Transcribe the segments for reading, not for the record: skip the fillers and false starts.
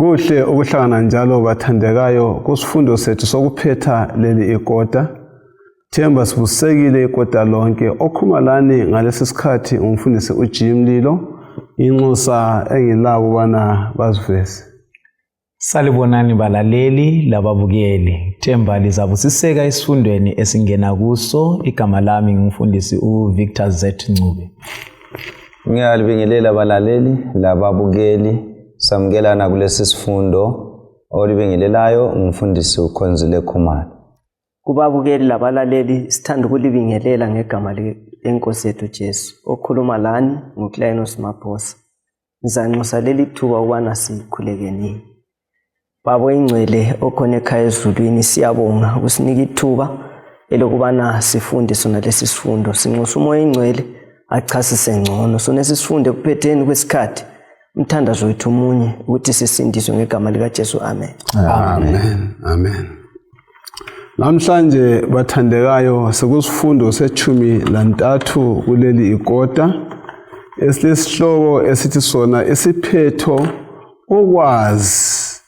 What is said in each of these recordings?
Kuhle ukuhlangana njalo bathandekayo kusifundo sethu sokuphetha leli ikota. Themba sibusekile ikota lonke. Okhumalani ngalesi sikhathi umfundisi uJim Lilo inxusa engilabo bana baziveze. Salibonani balaleli lababukeli. Themba lizabusiseka esifundweni esingena kuso. Igama lami ngumfundisi uVictor Z Ncube. Ngiyalibingelela balaleli lababukeli. Samkelana kulesi sifundo olibingelelayo umfundisi uKhonzile Khumalo. Kubabukeli labalaleli sithanda ukulibingelela ngegama lenkosi yethu Jesu. Okhuluma lani nguClinus Maphosa. Ngizanxusa leli thuba ukubana sikhulekeni. Baba ingcwele okhona ekhaya ezulwini, siyabonga ukusinika ithuba elokubana sifunde sona lesi sifundo. Sinxusa umoya ingcwele achasise ngcono sona sisifunde kuphetheni kwesikhathi. Umthandazo wethu umunye ukuthi sisindiswe ngegama lika Jesu. Amen. Amen. Amen. Namhlanje bathandekayo sekusifundo sechumi lantathu kuleli ikota. Esilesihloko esithi sona isiphetho ukwazi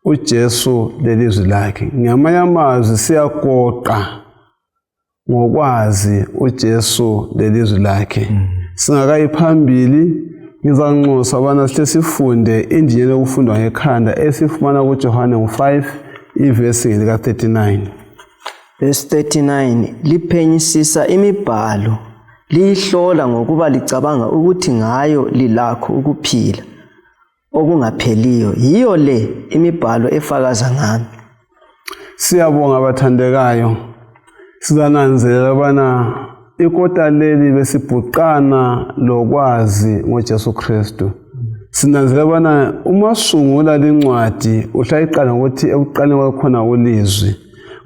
uJesu lelizwi lakhe. Ngamanye amazwi siyagoqa ngokwazi uJesu lelizwi lakhe. Singakayi phambili ngizanxusa bana sifunde indlela yokufundwa ngekhanda esifumana kuJohane 5 ivesi lika 39. Verse 39 liphenyisisa imibhalo, liyihlola ngokuba licabanga ukuthi ngayo lilakho ukuphila okungapheliyo. Yiyo le imibhalo efakaza ngami. Siyabonga bathandekayo. Sizananzelela bana ikota leli besibhuqana lokwazi ngoJesu Kristu. Sinanzelela bana uma sungula lencwadi uhlayiqala ukuthi ekuqaleni kwakhona ulizwi.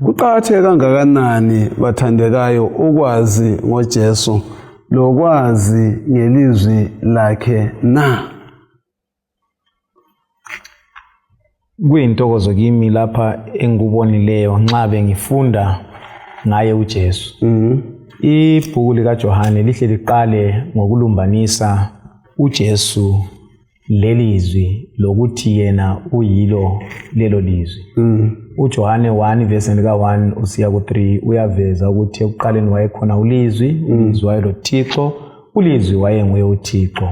Kuqakatheke kangakanani bathandekayo ukwazi ngoJesu lokwazi ngelizwi lakhe na. Kuyintokozo kimi lapha engikubonileyo nxa bengifunda ngaye uJesu. Ibhuku lika Johane lihle liqale ngokulumbanisa uJesu lelizwi lokuthi yena uyilo lelo lizwi. UJohane 1 verse lika 1 usiya ku 3 uyaveza ukuthi ekuqaleni wayekhona ulizwi, ulizwi wayeloThixo, ulizwi wayenguye uThixo.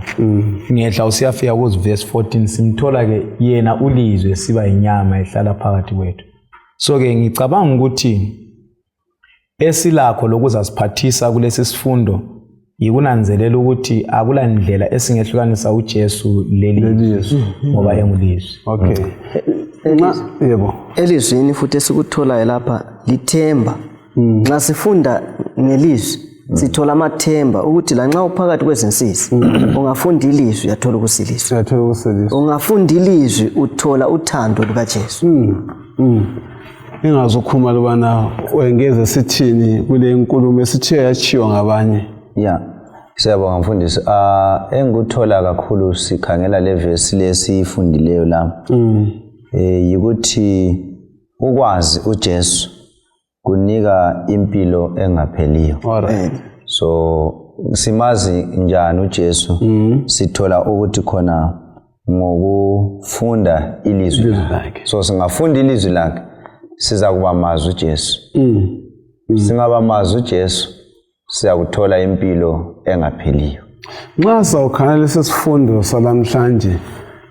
Ngehla usiyafika ku verse 14 simthola ke yena ulizwi siba inyama ehlala phakathi kwethu. So ke ngicabanga ukuthi esilakho lokuzasiphathisa kulesi sifundo yikunanzelela ukuthi akulandlela esingehlukanisa uJesu lelizwi ngoba engulizwi. Okay. Yebo. Elizwini futhi esikuthola lapha lithemba. Nxa sifunda ngelizwi sithola amathemba ukuthi la nxa uphakathi kwezinsisi ungafunda ilizwi uyathola ukusiliswa. Ungafunda ilizwi uthola uthando luka Jesu. Ingazokhuma lobana wengeze sithini kule inkulumo esithe yachiwa ngabanye. Yeah. Siyabonga mfundisi. Engikuthola kakhulu sikhangela le verse lesifundileyo la. Yikuthi ukwazi uJesu kunika impilo engapheliyo. So simazi njani uJesu? Sithola ukuthi khona ngokufunda ilizwi lakhe. So singafunda ilizwi lakhe siza kuba mazi uJesu. Singaba mazi uJesu siyakuthola impilo engapheliyo. Nxa sawukhangela lesi sifundo salamhlanje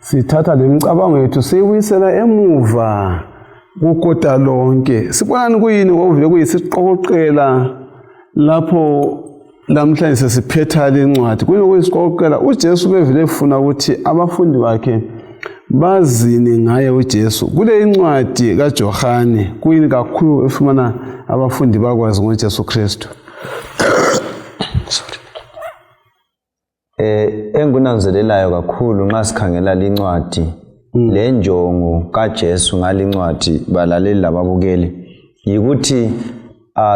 sithatha lemicabango yethu siyibuyisela emuva ukota lonke. Sibonani kuyini okuvele kuyisiqoqela lapho lamhlanje sesiphetha lencwadi. Kuyini kuyisiqoqela uJesu bevele efuna ukuthi abafundi bakhe bazini ngaye uJesu. Kule incwadi kaJohane kuyini kakhulu efumana abafundi bakwazi ngoJesu Kristu. Engunanzelelayo kakhulu nxa sikhangela lencwadi le njongo kaJesu ngalencwadi balaleli lababukeli yikuthi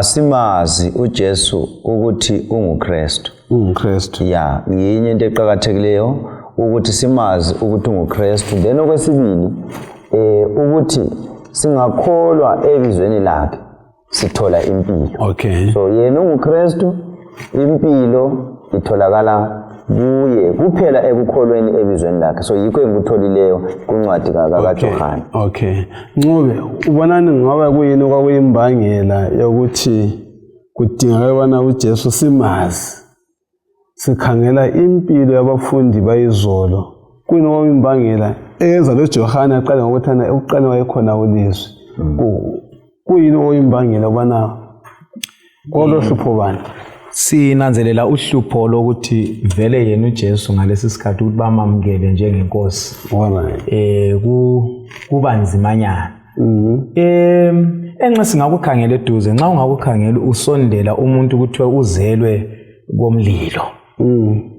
simazi uJesu ukuthi unguKristu. Ya, yinye into eqhakathekileyo ukuthi simazi ukuthi unguKristu. Then okwesibili ukuthi singakholwa ebizweni lakhe sithola impilo. Okay. So yena unguKristu, impilo itholakala kuye kuphela ekukholweni ebizweni lakhe. So yikho engikutholileyo kuncwadi kaJohane. Okay. Ncube, ubonani ngoba kuyini okwakuyimbangela yokuthi kudingakala ubana uJesu simazi sikhangela impilo yabafundi bayizolo? Kuyini okwakuyimbangela eyenza lo Johane aqale ngokuthana ekuqala wayekhona ulizwi? Kuyini okwakuyimbangela ubana oluhlupho bani? Sinanzelela uhlupho lokuthi vele yena uJesu ngalesi sikhathi ukuthi bamamukele njengenkosi. Kuba nzimanyana. Enxa singakukhangela eduze, nxa ungakukhangela usondela umuntu kuthiwe uzelwe komlilo.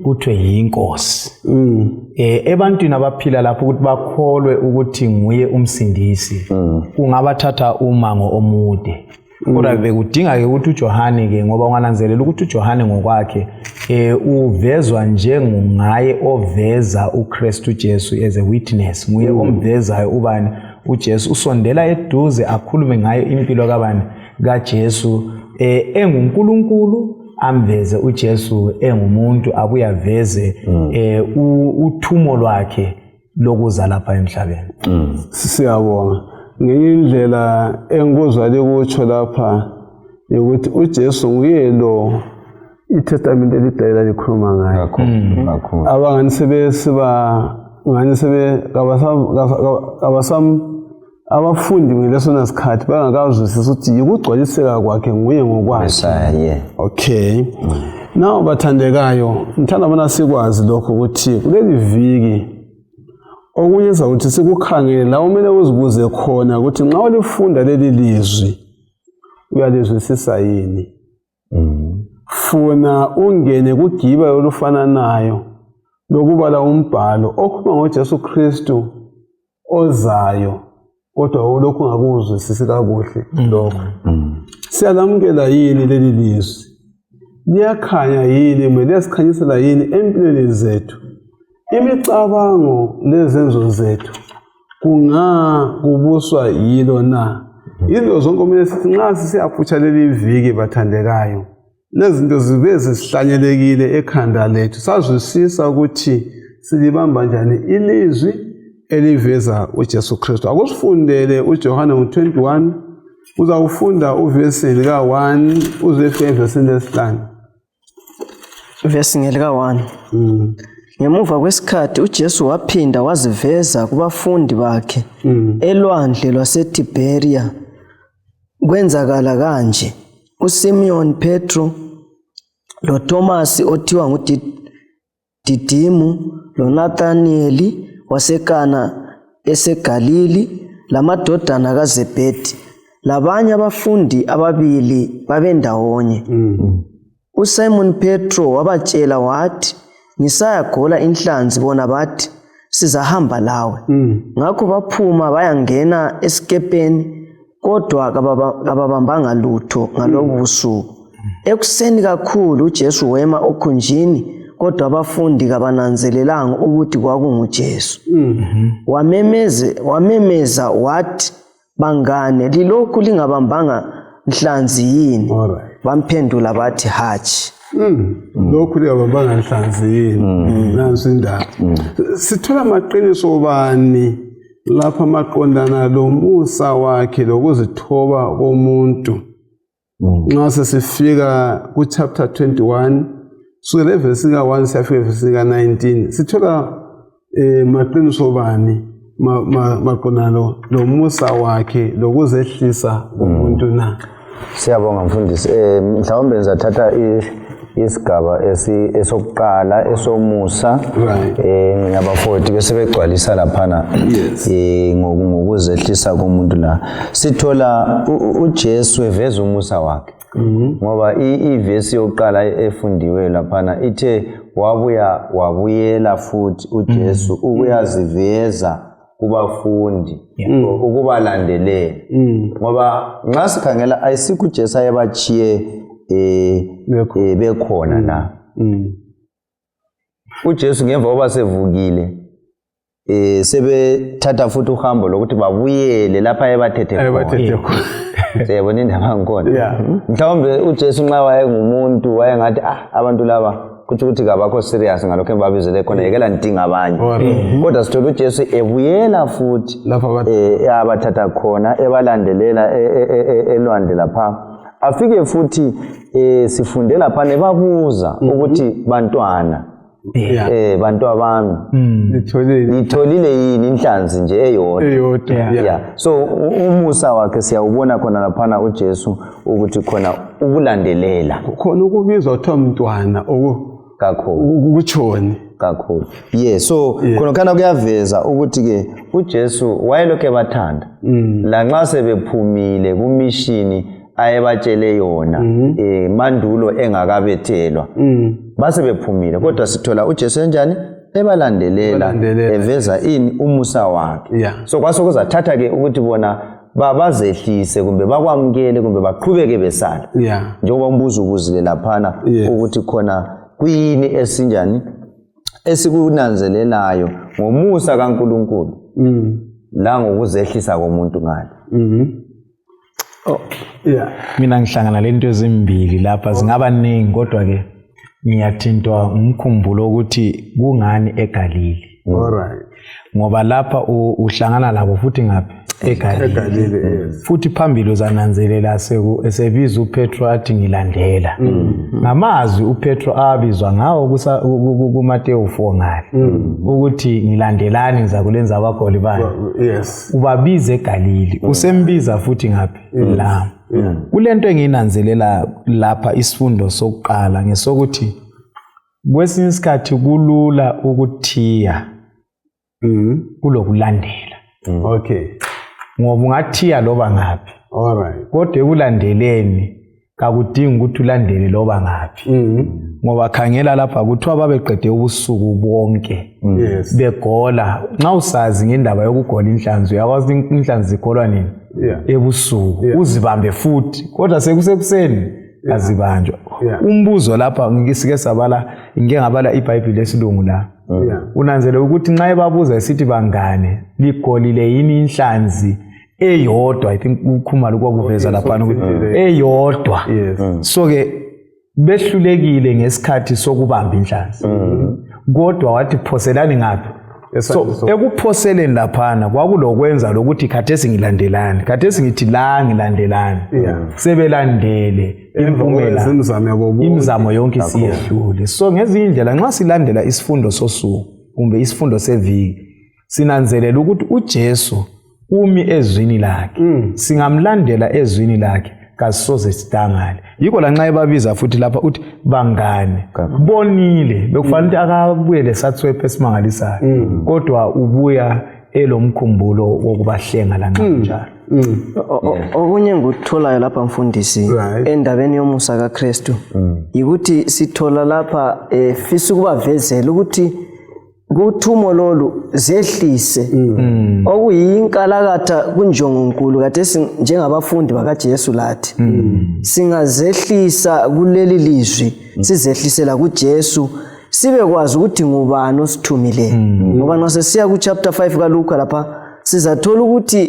Kuthiwe yinkosi. Ebantwini abaphila lapho ukuthi bakholwe ukuthi nguye umsindisi, kungabathatha umango omude. Kodwa bekudinga ke ukuthi uJohane ke ngoba ungananzelela ukuthi uJohane ngokwakhe uvezwa njengongaye oveza uKristu Jesu as a witness, nguye omvezayo ubani uJesu, usondela eduze akhulume ngayo impilo kabani kaJesu, enguNkulunkulu amveze uJesu engumuntu, abuye aveze uthumo lwakhe lokuza lapha emhlabeni. Siyabonga. Ngenye indlela engikuzwa likutsho lapha ukuthi uJesu nguye lo iTestament elidala likhuluma ngayo. Kakhulu. Abangani abafundi ngeleso sikhathi bangakazwisisa ukuthi yikugcwaliseka kwakhe nguye ngokwakhe. Okay. Now bathandekayo, ngithanda bona sikwazi lokho ukuthi kuleli viki okuyeza ukuthi sikukhangele la umele uzibuze khona ukuthi nxa ulifunda leli lizwi uyalizwisisa yini? Funa ungene kugiba olufananayo lokubala umbhalo okhuluma ngoJesu Kristu ozayo, kodwa lokhu ungakuzwisisi kakuhle lokho. Siyalamukela yini leli lizwi? Liyakhanya yini? Kumele sikhanyisela yini empilweni zethu? Imicabango lezenzo zethu kubuswa yilo na? Izo zonke kumele sithi nxa sisiyaphutsha leli viki bathandekayo, lezi zinto zibe zisihlanyelekile ekhanda lethu, sazwisisa ukuthi silibamba njani ilizwi eliveza uJesu Kristu. Akusifundele uJohane 21, uzawufunda uvesi lika 1 uzefika evesini lesihlanu. Ivesi ngelika 1. Ngemuva kwesikhathi uJesu waphinda waziveza kubafundi bakhe elwandle lwaseTiberia. Kwenzakala kanje: uSimon Petro, loThomas othiwa nguDidimu, loNathanieli waseKana eseGalili, lamadodana kaZebhedi, labanye abafundi ababili babendawonye. uSimon Petro wabatshela wathi, "Ngisayagola inhlanzi," bona bathi, "Sizahamba lawe." Ngakho baphuma bayangena esikepeni, kodwa kababambanga lutho ngalobu busuku. Ekuseni kakhulu uJesu wema okhunjini, kodwa abafundi kabananzelelanga ukuthi kwakunguJesu. Wamemeza wathi, "Bangane, lilokhu lingabambanga nhlanzi yini?" Bamphendula bathi, "Hatshi." Lokhu lingabambanga nhlanzi yini? Nansi indaba. Sithola amaqiniso bani lapha maqondana lomusa wakhe lokuzithoba komuntu? Nxa sesifika ku chapter 21 kusukela evesi ka1 siyafika evesi ka19, sithola maqiniso bani maqondana lomusa wakhe lokuzehlisa komuntu na? Siyabonga mfundisi. Mhlawumbe ngizathatha isigaba esokuqala esomusa ngiyabafowethu bese begcwalisa laphana ngokuzehlisa komuntu la. Sithola uJesu eveza umusa wakhe, ngoba ivesi yokuqala efundiwe laphana ithe wabuyela futhi uJesu ukuyaziveza kubafundi ukubalandelela, ngoba nxa sikhangela ayisikho uJesu ayebachiye bekhona la. uJesu ngemva koba sevukile sebethatha futhi uhambo lokuthi babuyele lapha ayebathethe khona. Siyabona indaba ngkhona. Mhlawumbe uJesu nxa wayengumuntu wayengathi abantu laba kuthi ukuthi kabakho serious ngalokho embabizele khona yekela ntinga abanye kodwa sithola uJesu ebuyela futhi lapha abathatha khona ebalandelela elwandle lapha afike futhi sifunde lapha nebabuza ukuthi bantwana bantwa bami litholile yini inhlanzi nje eyodwa so umusa wakhe siyawubona khona lapha uJesu ukuthi khona ukulandelela khona ukubizwa kuthiwa mntwana kakhulu ukutshoni kakhulu so khona kuyaveza ukuthi ke uJesu wayelokho ebathanda lanxa sebephumile kumishini ayebatshele yona mandulo engakabethelwa base bephumile kodwa sithola uJesu enjani ebalandelela eveza ini umusa wakhe so kwasokuzathatha ke ukuthi bona babazehlise kumbe bakwamukele kumbe baqhubeke besala njengoba umbuzo ubuzile laphana ukuthi khona kuyini esinjani esikunanzelelayo ngomusa kaNkuluNkulu la ngokuzehlisa komuntu ngale mina ngihlangana lento ezimbili lapha zingaba ningi kodwa ke ngiyathintwa umkhumbulo ukuthi kungani eGalili ngoba lapha uhlangana labo futhi ngaphi eGalili futhi phambili uzananzelela esebiza uPetro athi ngilandela ngamazwi uPetro abizwa ngawo kuMateyu 4 ngale ukuthi ngilandelani ngizakulenza abagoli bani ubabize eGalili usembiza futhi ngaphi la kulento engiyinanzelela lapha isifundo sokuqala ngesokuthi kwesinye isikhathi kulula ukuthiya kulokulandela ngoba ungathiya loba ngaphi kodwa ekulandeleni kakudingi ukuthi ulandele loba ngaphi ngoba khangela lapha kuthiwa babeqede ubusuku bonke begola nxa usazi ngendaba yokugola inhlanzi uyakwazi inhlanzi zigolwa nini ebusuku uzibambe futhi kodwa sekusekuseni azibanjwa umbuzo lapha ngike sabala ngengabala iBhayibheli lesilungu la unanzele ukuthi nxa ebabuza esithi bangane ligolile yini inhlanzi eyodwa I think ukhumalo kwakuveza lapha ukuthi eyodwa so ke behlulekile ngesikhathi sokubamba inhlanzi kodwa wathi phoselani ngaphi so ekuphoseleni laphana kwakulokwenza lokuthi khathesi ngilandelani khathesi ngithi la ngilandelani sebelandele imizamo yonke isiyehlule so ngezindlela nxa silandela isifundo sosuku kumbe isifundo seviki sinanzelela ukuthi uJesu umi ezwini lakhe singamlandela ezwini lakhe kasoze sidangale yiko lanxa ebabiza futhi lapha uthi bangane bonile bekufanele akabuye lesathwephe esimangalisayo kodwa ubuya elomkhumbulo wokubahlenga lanxa njalo okunye ngikutholayo lapha mfundisi endabeni yomusa kaKristu ukuthi sithola lapha fisa ukubavezela ukuthi kuthumo lolu zehlise okuyinkalakatha kunjongonkulu kade njengabafundi bakaJesu lathi singazehlisa kuleli lizwi sizehlisela kuJesu sibe kwazi ukuthi ngubani osithumileyo ngoba nxa sesiya ku chapter 5 kaLuka lapha sizathola ukuthi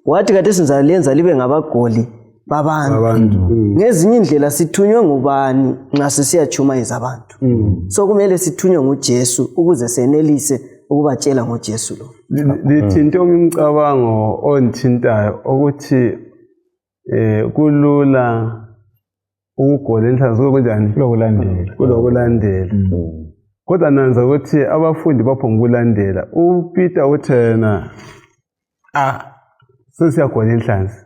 wathi kade sinzalenza libe ngabagoli babantu ngezinye indlela sithunywe ngubani nxa sesiyachuma abantu so kumele sithunywe nguJesu ukuze senelise ukubatshela ngoJesu lo lithinta umcabango onthintayo ukuthi kulula ukugola inhlanzi kunjani kulokulandela kodwa nanza ukuthi abafundi baphonga ukulandela uPeter uthena sesiyagola inhlanzi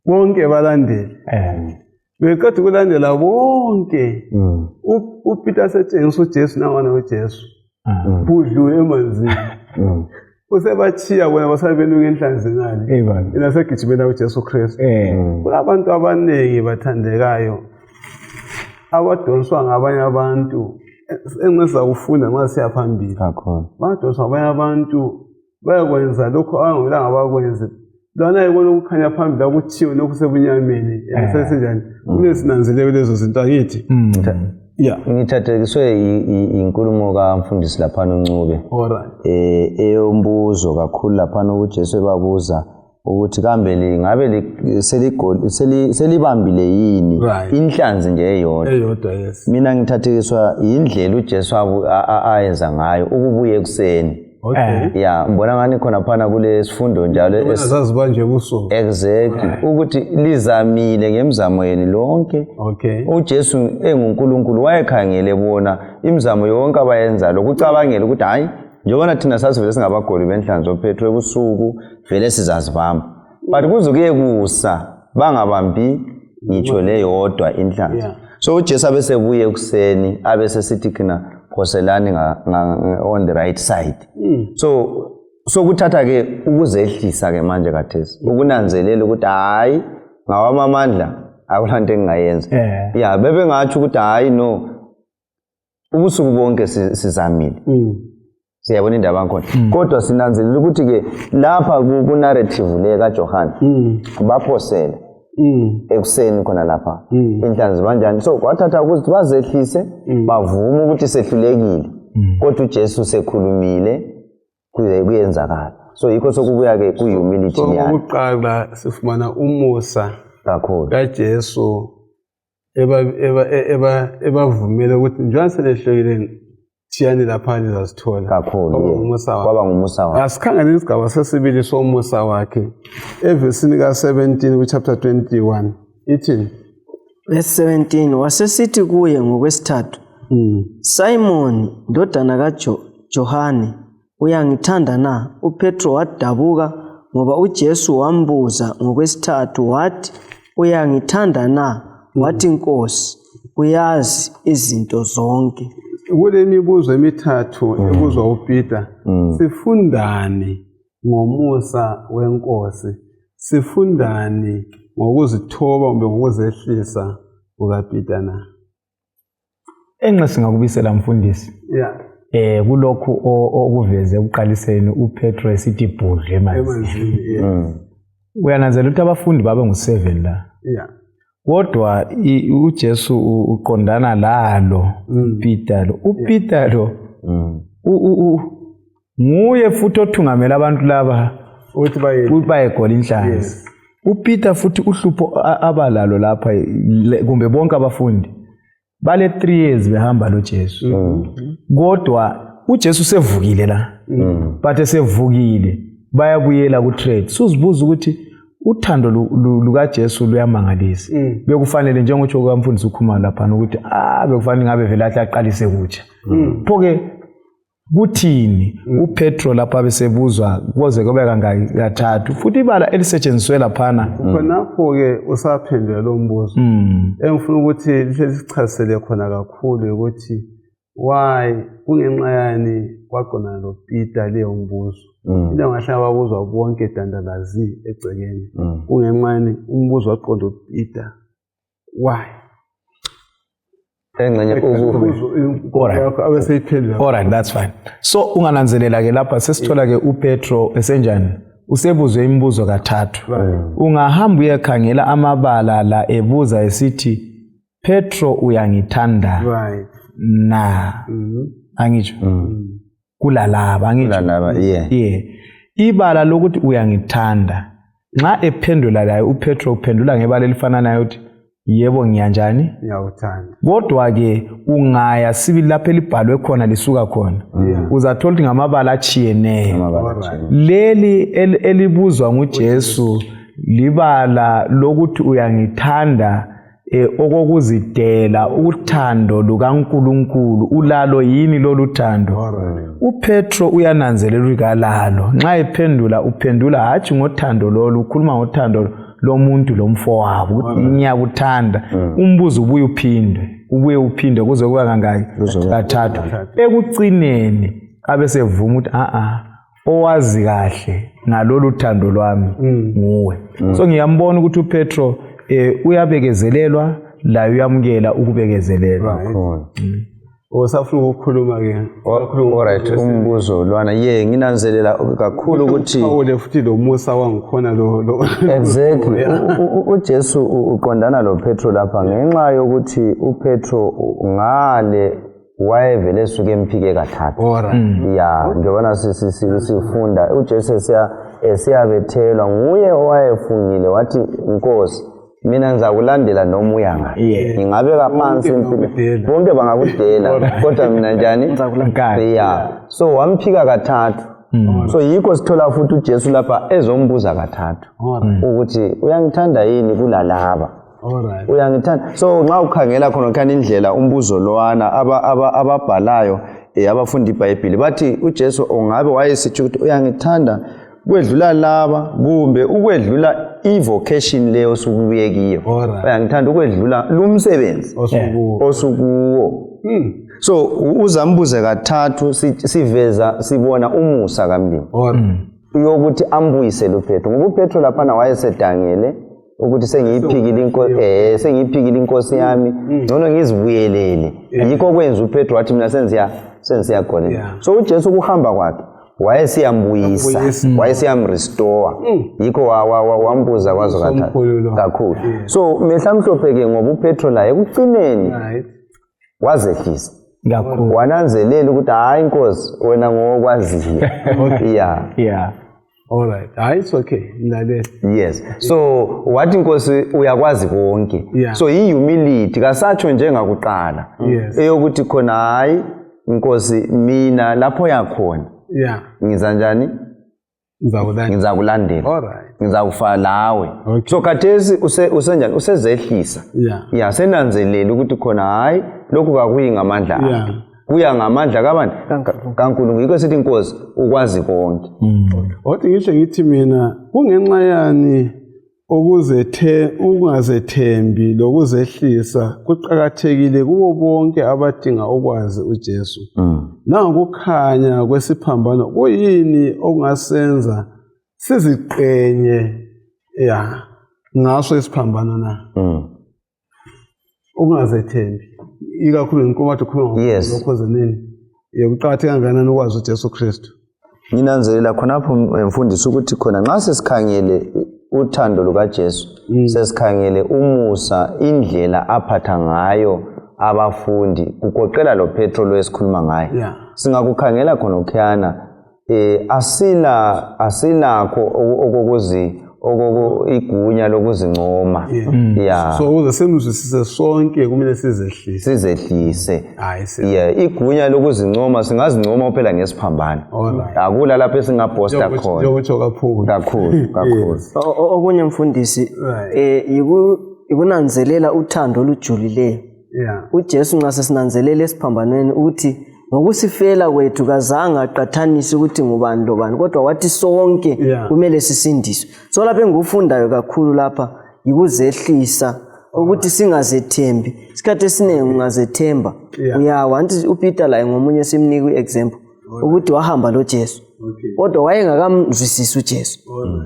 bonke balandela beqeda ukulandela bonke uPeter setshengisa uJesu nangona uJesu budlule emanzini usebachiya bona basabeluka inhlanzi ngale yena segijimela uJesu Kristu kulabantu abaningi bathandekayo abadonswa ngabanye abantu engisiza kufunda nxa siya phambili badonswa ngabanye abantu bayakwenza lokho abangamelanga bakwenze lana yikona ukukhanya phambili akuthiwe lokhu sebunyameni yasesenjani kunesinanzelelo lezo zinto akithi ngithathekiswe inkulumo kaMfundisi lapha uNcube eyombuzo kakhulu lapha uJesu ebabuza ukuthi kambe ngabe selibambile yini inhlanzi nje eyodwa. Yes. Mina ngithathekiswa indlela uJesu ayenza ngayo ukubuya ekuseni. Okay. Yeah, mbona ngani khona phana kule sifundo njalo ezaziba nje busuku. Exactly. Ukuthi lizamile ngemizamo yeni lonke. Okay. uJesu enguNkulunkulu wayekhangele bona imizamo yonke abayenza lokucabangela ukuthi hayi njengoba thina sasivele singabagoli benhlanzi oPetro ebusuku vele sizazibamba. But kuzuke kusa bangabambi ngitsho le yodwa inhlanzi. So uJesu abesebuye ekuseni abesesithi khina khoselani on the right side. So kuthatha ke ukuzehlisa ke manje kathesi ukunanzelela ukuthi hayi ngawama amandla akulanto engingayenza. Yeah, bebe ngathi ukuthi hayi no ubusuku bonke sizamile. Siyabona indaba yakhona. Kodwa sinanzelela ukuthi ke lapha ku narrative le kaJohane baphosela ekuseni khona lapha inhlanzi banjani. So kwathatha ukuthi bazehlise bavuma ukuthi sehlulekile. Kodwa uJesu sekhulumile kuyenzakala. So yikho sokubuya ke kuyihumility yani. Ukuqala sifumana umusa kakhulu kaJesu ebavumela ukuthi njengoba selehlekile thiyani lapha nizasithola kakhulu kwaba ngumusa wakhe. Asikhangele isigaba sesibili somusa wakhe evesini ka-17 ku-chapter 21 ithini? Verse 17 wasesithi kuye ngokwesithathu, Simon ndodana kaJohane uyangithanda na? uPetro wadabuka ngoba uJesu wambuza ngokwesithathu wathi, uyangithanda na? Wathi, Nkosi, uyazi izinto zonke. Kule mibuzo emithathu ebuzwa uPeter sifundani ngomusa wenkosi, sifundani ngokuzithoba kumbe ngokuzehlisa kukaPeter na? Enxa singakubisela mfundisi. Yeah. Kulokhu okuveze ukuqaliseni uPetro esithi ibhudle emanzini. Uyananzela ukuthi abafundi babe ngu7 la. Yeah. Kodwa uJesu uqondana lalo Peter lo. uPeter lo nguye futhi othungamela abantu laba ukuthi bayegola inhlanzi. uPeter futhi uhlupho abalalo lapha kumbe bonke abafundi bale 3 years behamba loJesu. Kodwa uJesu sevukile la. But esevukile bayabuyela ku trade. Suzibuza ukuthi uthando lukaJesu luyamangalisa. Bekufanele njengokuthi okamfundisi ukhuluma lapha ukuthi bekufanele ngabe vele athi aqalise kutsha. Phoke kuthini uPetro lapha besebuzwa koze kube kangaki kathathu futhi ibala elisetshenziswe laphana khonapho ke usaphendula lo mbuzo. Engifuna ukuthi lihle sichazisele khona kakhulu ukuthi why kungenxa yani kwaqonana noPeter leyo mbuzo. Into ngahlala babuzwa bonke dandalazi egcekeni. Kungenxa yani umbuzo waqonda uPeter. Why? Alright, that's fine. So ungananzelela ke lapha sesithola ke uPetro esenjani usebuzwe imibuzo kathathu. Ungahamba uyekhangela amabala la ebuza esithi Petro uyangithanda na? Angitsho kulalaba angitsho ibala lokuthi uyangithanda nxa ephendula layo uPetro uphendula ngebala elifana nayo uthi yebo ngiyanjani ngiyawuthanda. Kodwa ke ungaya sibili lapha elibhalwe khona lisuka khona uzathola ukuthi ngamabala achiyeneyo. Leli elibuzwa nguJesu libala lokuthi uyangithanda okokuzidela uthando lukaNkulunkulu ulalo yini lolu thando. uPetro uyananzelela ukalalo nxa ephendula uphendula hathi ngothando lolu ukhuluma ngothando lomuntu lomfowabo ukuthi ngiyakuthanda. Umbuzo ubuye uphinde kuze kuba kangaki kathathu. Ekugcineni abesevuma ukuthi owazi kahle ngalolu thando lwami nguwe. So ngiyambona ukuthi uPetro uyabekezelelwa la uyamukela ukubekezelelwa. Osafuna ukukhuluma ke. Alright, umbuzo lwana nginanzelela kakhulu ukuthi awule futhi lo Musa wangikhona lo. Exactly. uJesu uqondana lo Petro lapha ngenxa yokuthi uPetro ngale wayevele suke emphike kathathu. Ya njengoba sifunda uJesu esiyabethelwa nguye owayefungile wathi Nkosi mina ngizakulandela noma uyanga ngingabeka phansi impilo bonke bangakudela kodwa mina njani ngizakulandela so wamphika kathathu so yikho sithola futhi uJesu lapha ezombuza kathathu ukuthi uyangithanda yini kulalaba uyangithanda so nxa ukhangela khona khani indlela umbuzo lowana ababhalayo abafundi iBhayibheli bathi uJesu ongabe wayesithi ukuthi uyangithanda kwedlula laba kumbe ukwedlula ivocation leyo sokubuye kiyo uyangithanda ukwedlula lumsebenzi osukuwo so uzambuze kathathu siveza sibona umusa kaMlimi uyokuthi ambuyisele uPetro ngoba uPetro lapha wayesedangele ukuthi sengiyiphikile inkosi yami ngcono ngizibuyelele yikho kwenza uPetro wathi mina senziya khona so uJesu kuhamba kwakhe wayesiyambuyisa wayesiyamrestore yikho wambuza kwazo kakhulu so mehlamhlophe ke ngoba uPetro la ekucineni wazehlisa kakhulu wananzelela ukuthi hayi Nkosi wena ngokwaziyo all right it's okay yes so wathi Nkosi uyakwazi konke so humility kasatsho njengakuqala eyokuthi khona hayi Nkosi mina lapho yakhona ngiza njani ngizakulandela alright ngizakufa lawe so kathesi usenjani usezehlisa senanzelela ukuthi khona hayi lokhu kakuyi ngamandla akhe kuya ngamandla kabani kaNkulunkulu yikho sithi Nkosi ukwazi konke kodwa ngisho ngithi mina kungenxa yani ukungazethembi lokuzehlisa kuqhakathekile kubo bonke abadinga ukwazi uJesu nangokukhanya kwesiphambano kuyini okungasenza siziqenye ngaso isiphambano na ukungazethembi ikakhulu inkomathi khona lokhozenini yokuqhakatheka kangakanani ukwazi uJesu Kristu nginanzelela khonapho mfundisi ukuthi khona nxa sesikhangele uthando lukaJesu sesikhangele umusa indlela aphatha ngayo abafundi kugoqela lo Petro lo esikhuluma ngaye singakukhangela khona ukhiyana asinakho igunya lokuzincoma so ukuze simzwisise sonke kumele sizehlise igunya lokuzincoma singazincoma phela ngesiphambano akula lapho esingabhosta khona kakhulu okunye mfundisi ikunanzelela uthando olujulileyo uJesu nxa sesinanzelela esiphambanweni ukuthi ngokusifela kwethu kazange aqathanise ukuthi ngubani lobani kodwa wathi sonke kumele sisindiswe so lapha engikufundayo kakhulu lapha yikuzehlisa ukuthi singazethembi isikhathi esiningi ungazethemba uyawanti uPeter laye ngomunye simnika iexample ukuthi wahamba loJesu kodwa wayengakamzwisisi uJesu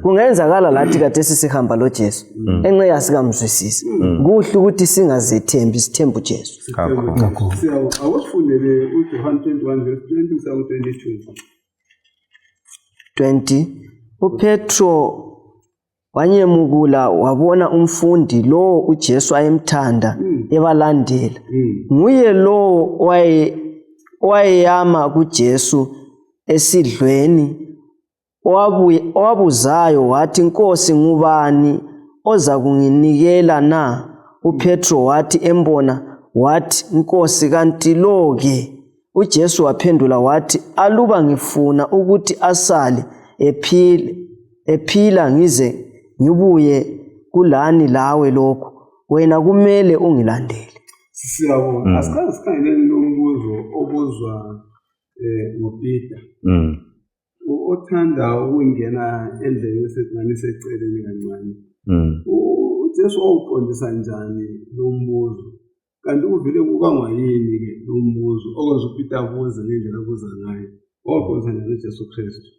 kungenzakala lathi kade sisihamba loJesu enxe yasikamzwisisi kuhle ukuthi singazethembi sithembe uJesu kakhulu awusifundele uJohn 21 verse 20 kuya ku 20 uPetro wanyemukula wabona umfundi lo uJesu ayemthanda ebalandela nguye lo wayeyama kuJesu esidlweni owabuzayo wathi Nkosi ngubani oza kunginikela na uPetro wathi embona wathi Nkosi kanti lo ke uJesu waphendula wathi aluba ngifuna ukuthi asale ephila ngize ngibuye kulani lawe lokho wena kumele ungilandele siyabona asikhangele lo mbuzo obuzwa ngoPeter othanda ukungena endleleni eseceleni kancane uJesu wawuqondisa njani lo mbuzo kanti uvele kubangwa yini ke lo mbuzo okwenza uPeter abuze ngendlela abuza ngayo waqondisa njani uJesu Kristu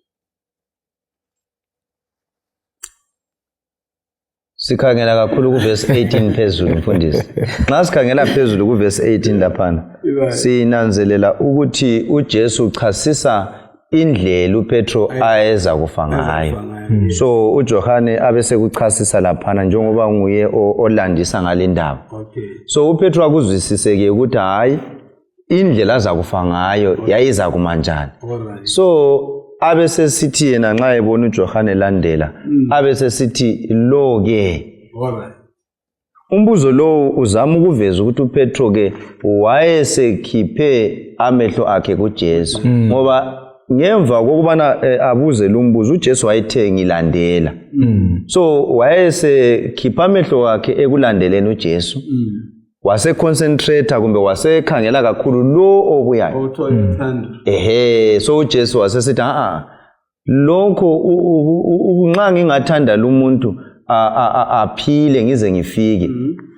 sikhangela kakhulu kuverse 18 phezulu mfundisi nxa sikhangela phezulu kuverse 18 laphana sinanzelela ukuthi uJesu uchasisa indlela uPetro ayeza kufa ngayo so uJohane abese kuchasisa laphana njengoba nguye olandisa ngalendaba so uPetro akuzwisiseke ukuthi hayi indlela aza kufa ngayo yayiza kumanjani so abese sithi yena nxa ebona uJohane landela abese sithi lo ke. Alright. Umbuzo lo uzama ukuveza ukuthi uPetro ke wayesekhiphe amehlo akhe kuJesu ngoba ngemva kokubana abuze lo mbuzo uJesu wayethe ngilandela. So wayesekhipha amehlo akhe ekulandeleni uJesu. Wase concentrate kumbe wasekhangela kakhulu lo obuyayo. Otho ethanda. So uJesu wasesithi lokho nxa ngingathanda lo muntu aphile ngize ngifike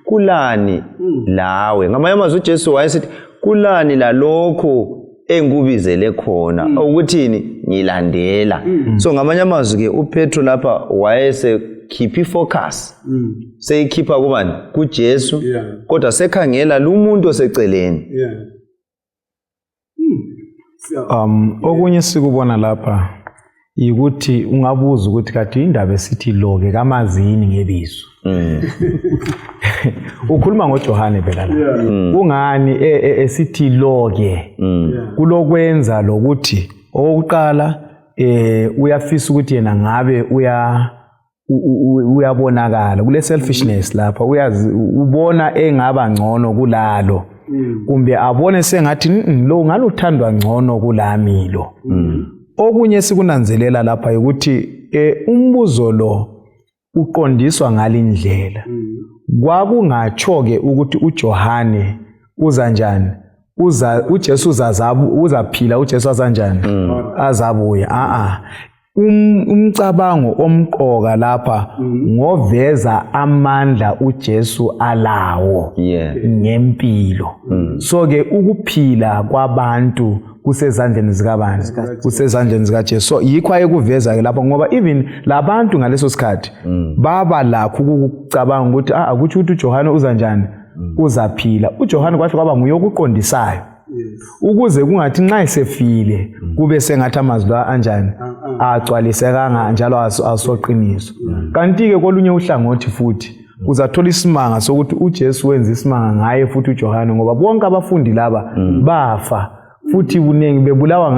kulani lawe. Ngamanye amazwi uJesu wayesithi kulani lalokho engubizele khona ukuthini ngilandela. So ngamanye amazwi ke uPetro lapha wayesekhipha ifocus seyikhipha kubani kuJesu kodwa sekhangela lo muntu oseceleni. Okunye sikubona lapha ukuthi ungabuza ukuthi kade indaba esithi lo ke kamazini ngebizo. Ukhuluma ngoJohane phela la. Kungani esithi lo ke? Kulokwenza lokuthi okokuqala uyafisa ukuthi yena ngabe uyabonakala kule selfishness lapha uyazi ubona engaba ngcono kulalo. Kumbe abone sengathi lo ngaluthandwa ngcono kulami lo. Okunye sikunanzelela lapha ukuthi umbuzo lo uqondiswa ngalindlela. Kwakungatsho ke ukuthi uJohane uza njani? uJesu uzaphila uJesu azanjani? Azabuya. Umcabango omqoka lapha ngoveza amandla uJesu alawo ngempilo. So ke ukuphila kwabantu kusezandleni zikabani? Kusezandleni zikaJesu. So yikho ayekuveza ke lapho ngoba even labantu ngaleso sikhathi baba lakho ukucabanga ukuthi akuthi uJohane uzanjani? Uzaphila. uJohane kwathi kwaba nguye okuqondisayo. Ukuze kungathi nxa esefile kube sengathi amazwi anjani agcwalisekanga njalo asoqiniso. Kanti ke kolunye uhlangothi futhi uzathola isimanga sokuthi uJesu wenza isimanga ngaye futhi uJohane ngoba bonke abafundi laba bafa futhi bunengi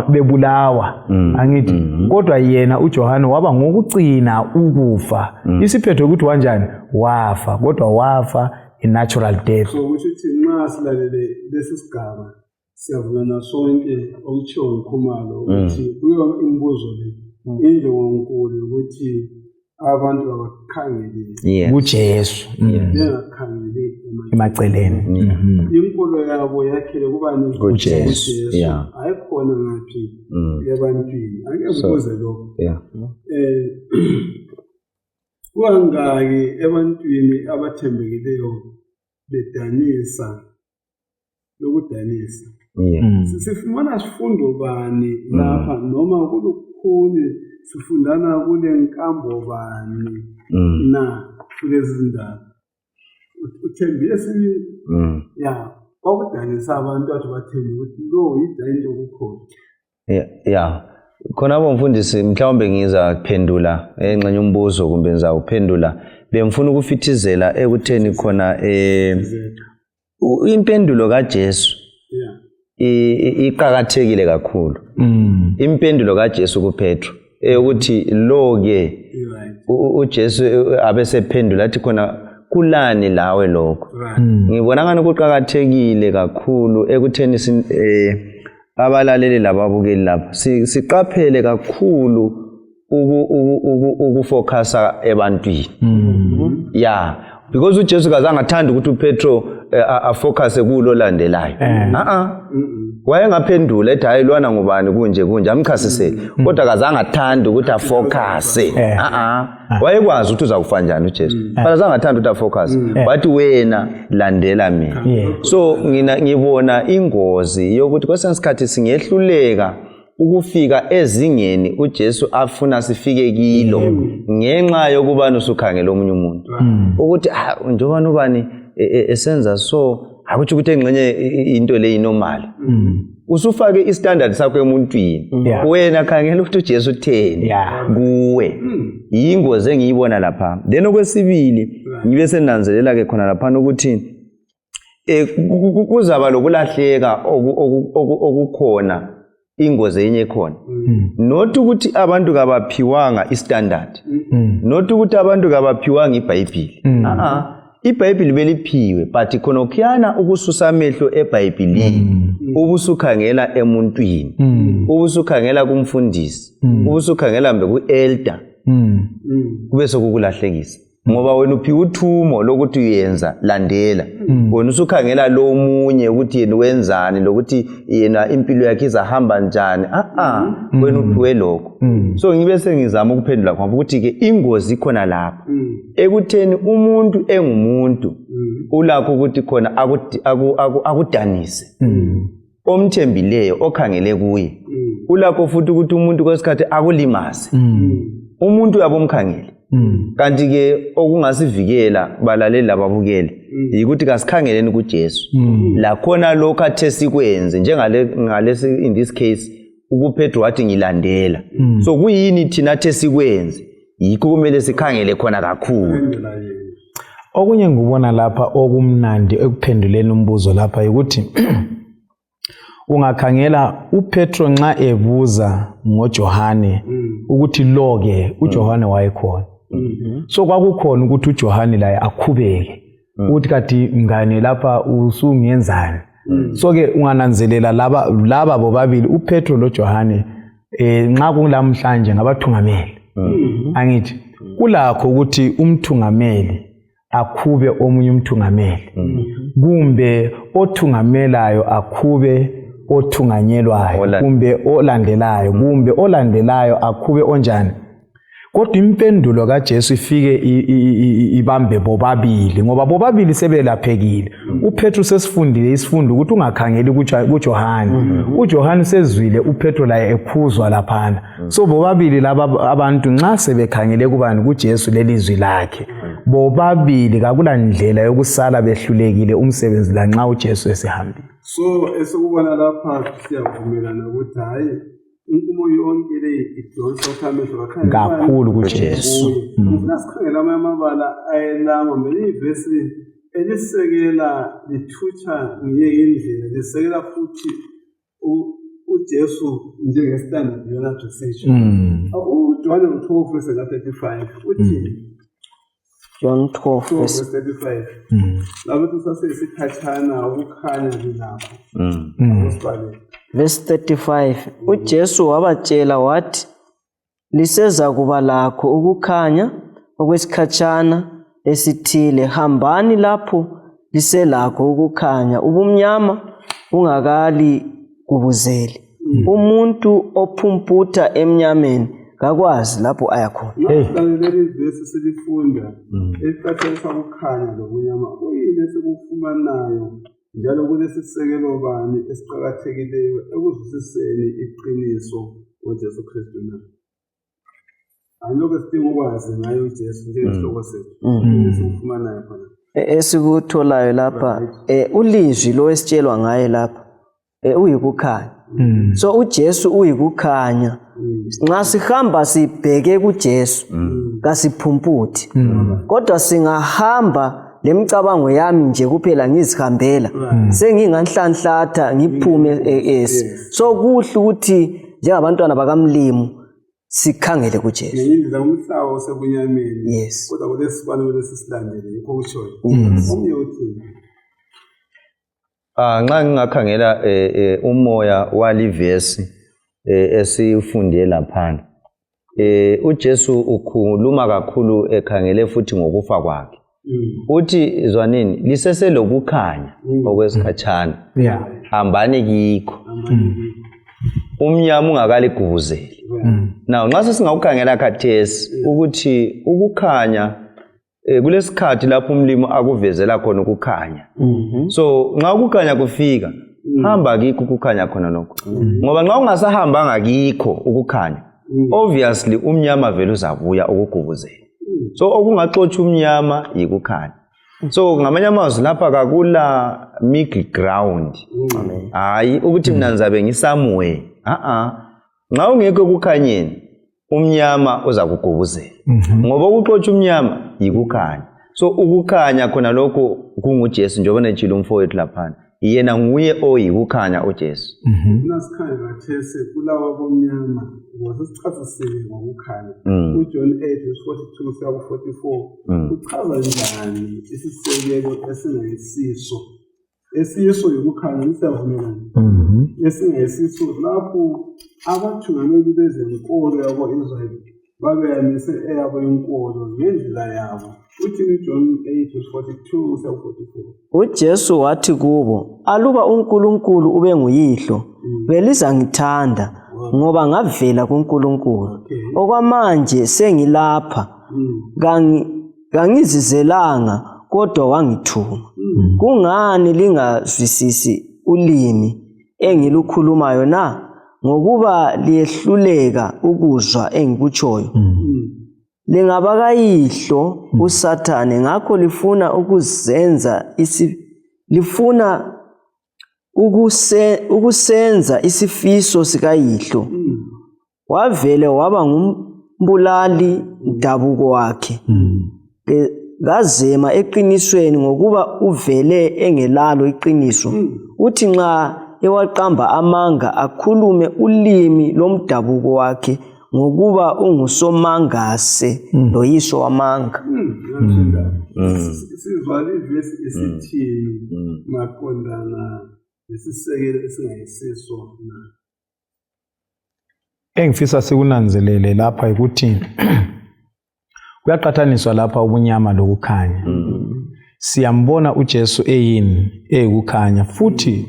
bebulawa angithi kodwa yena uJohane waba ngokugcina ukufa. Isiphetho ukuthi wanjani? Wafa kodwa wafa a natural death. So ukuthi nxa silalele lesi sigaba siyavuna sonke okutshiwo nguKhumalo ukuthi kuyo imibuzo le injongonkulu ukuthi abantu abakhangele kuJesu bengakhangeli emaceleni. Inkolo yabo yakhele kubani? kuJesu. Ayikhona ngaphi ebantwini. Angekubuze lokho. Kungaki ebantwini abathembekileyo bedanisa lokudanisa? Sifumana sifundo bani lapha noma kulukhulu sifundana kule nkambo bani na kulezi zindaba? Uthembile sini okudanisa abantu athi bathembe ukuthi lo yidayinto okukhona. Khona bomfundisi mhlawumbe ngizaphendula engxenye umbuzo kumbe ngizawuphendula bemfuna ukufithizela ekutheni khona impendulo kaJesu iqhakathekile kakhulu. Impendulo kaJesu kuPetro ukuthi lo ke uJesu abesephendula athi khona kulani lawe lokho. Ngibona ngani kuqhakathekile kakhulu ekutheni abalaleli lababukeli lapha siqaphele kakhulu ukufocusa ebantwini. Because uJesu kazange athanda ukuthi uPetro afocuse kulo landelayo. Wayengaphendula ethi hayi lwana ngubani kunje amchasisele kodwa kazange athanda ukuthi afocuse. Wayekwazi ukuthi uzakufa njani uJesu. Kazange athanda ukuthi afocuse. Wathi wena landela mina. So ngibona ingozi yokuthi kwesinye isikhathi singehluleka ukufika ezingeni uJesu afuna sifike kilo ngenxa yokuba usukhangela omunye umuntu ukuthi njengoba ubani esenza so akuthi ukuthi engxenye into le inormal. Usufake istandard sakho emuntwini wena khangela ukuthi uJesu utheni kuwe. Yingozi engiyibona lapha. Then okwesibili ngibe senanzelela ke khona lapha ukuthi kuzaba lokulahleka okukhona ingozi enye khona not ukuthi abantu kabaphiwanga istandard not ukuthi abantu kabaphiwanga iBhayibheli iBhayibheli beliphiwe but khona ukuyana ukususa amehlo eBhayibhelini ubusukhangela emuntwini ubusukhangela kumfundisi ubusukhangela mbe kuelder kube sokukulahlekisa ngoba wena uphi uthumo lokuthi uyenza landela wena usukhangela lo omunye ukuthi yena wenzani lokuthi yena impilo yakhe izahamba njani wena uphiwe lokho so ngibe sengizama ukuphendula kwami ukuthi ke ingozi khona lapha ekutheni umuntu engumuntu ulakho ukuthi khona akudanise omthembileyo okhangele kuye ulakho futhi ukuthi umuntu kwesikhathi akulimaze umuntu uyabomkhangele kanti ke okungasivikela balaleli lababukeli ukuthi kasikhangeleni kuJesu la khona lokho athe sikwenze njengalesi in this case uPetro wathi ngilandela so kuyini thina athe sikwenze yikho kumele sikhangele khona kakhulu okunye ngubona lapha okumnandi ekuphenduleni umbuzo lapha ukuthi ungakhangela uPetro nxa ebuza ngoJohane ukuthi lo-ke uJohane wayekhona so kwakukhona ukuthi uJohane laye akhubeke ukuthi kati ngane lapha usungenzani so ke ungananzelela laba bobabili uPetro loJohane nxa kulamhlanje ngabathungameli angithi kulakho ukuthi umthungameli akhube omunye umthungameli kumbe othungamelayo akhube othunganyelwayo kumbe olandelayo kumbe olandelayo akhube onjani kodwa impendulo kaJesu ifike ibambe bobabili ngoba bobabili sebelaphekile uPetro sesifundile isifundo ukuthi ungakhangeli kuJohane uJohane sezwile uPetro laye ekhuzwa laphana so bobabili laba abantu nxa sebekhangele kubani kuJesu lelizwi lakhe bobabili kakula ndlela yokusala behlulekile umsebenzi la nxa uJesu esehambile so esikubona lapha siyavumelana ukuthi hayi inkumo yonke le idonsa ukhamelo kakhulu kuJesu nasikhangela amabala ayelama melivesi elisekela lithutsha ngiyindlela lisekela futhi uJesu njengestandard yona tusisho uJohn 12 verse 35 uthi John 12 verse 35 lapho tusasesikhachana ukukhanya lapho usibale verse 35 uJesu wabatshela wathi liseza kuba lakho ukukhanya okwesikhatshana esithile hambani lapho liselakho ukukhanya ubumnyama ungakali kubuzeli umuntu ophumputha emnyameni kakwazi lapho ayakhona leli verse silifunda esikhatheni sokukhanya lobunyama kuyini esikufumanayo njalo kulesisekelo bani esiqhakathekileyo ekuzwisiseni iqiniso ngoJesu Kristu na anloke sidinga ukwazi ngayo uJesu njengesihloko sethu esikufumanayo khona esikutholayo lapha ulizwi lo esitshelwa ngaye lapha uyikukhanya so uJesu uyikukhanya nxa sihamba sibheke kuJesu kasiphumputhi kodwa singahamba lemcabango yami nje kuphela ngizihambela senginganhlanhlatha ngiphume so kuhle ukuthi njengabantwana bakamlimu sikhangele kuJesu ngiyindlela umhlaba osebunyameni yes kodwa kulesibalo lesisilandele yikho utshoyo omnye uthi nxa ngingakhangela umoya walivesi esifunde laphana uJesu ukhuluma kakhulu ekhangele futhi ngokufa kwakhe uthi zwanini liseselokukhanya okwesikhatshana hambani kikho umnyama ungakaligubuzeli now nxa sesingawukhangela khathesi ukuthi ukukhanya kulesikhathi lapho umlimo akuvezela khona ukukhanya so nxa ukukhanya kufika hamba kikho ukukhanya khona lokho ngoba nxa ungasahambanga kikho ukukhanya obviously umnyama vele uzabuya ukugubuzela so okungaxotsha umnyama yikukhanya so ngamanye amazwi lapha kakula middle ground hayi ukuthi mina ngizabe ngisamwe nxa ungekho ukukhanyeni umnyama uzakugubuzela ngoba ukuxotsha umnyama yikukhanya so ukukhanya khona lokho kunguJesu njengoba netshilo umfowethu laphana yena nguye oyikukhanya uJesu. Nasikhanya kathese kulawa bomnyama wasesichazisile ngokukhanya. uJohn 8:42-44 uchaza njani isisekelo esingayisiso. Esiyiso yokukhanya siyavumelana. Esingayisiso lapho abathungameli bezenkolo yabo-Israyeli babeyamise eyabo inkolo ngendlela yabo. Uthini John 8:42-44? uJesu wathi kubo, aluba uNkulunkulu ube nguyihlo, belizangithanda ngoba ngavela kuNkulunkulu. Okwamanje sengilapha, kangizizelanga kodwa wangithuma. Kungani lingazwisisi ulimi engilukhulumayo na? Ngokuba liyehluleka ukuzwa engikutshoyo. Lingabakayihlo uSathane, ngakho lifuna ukusenza isifiso sikayihlo. Wavele waba ngumbulali dabuko wakhe. Ngazema eqinisweni ngokuba uvele engelalo iqiniso. Uthi nxa ewaqamba amanga akhulume ulimi lomdabuko wakhe ngokuba ungusomangase loyiso wamanga. Sizwa ivesi esithini maqondana lesisekelo esingayisiso na? Engifisa sikunanzelele lapha ukuthi kuyaqhathaniswa lapha ubunyama lokukhanya. Siyambona uJesu eyikukhanya futhi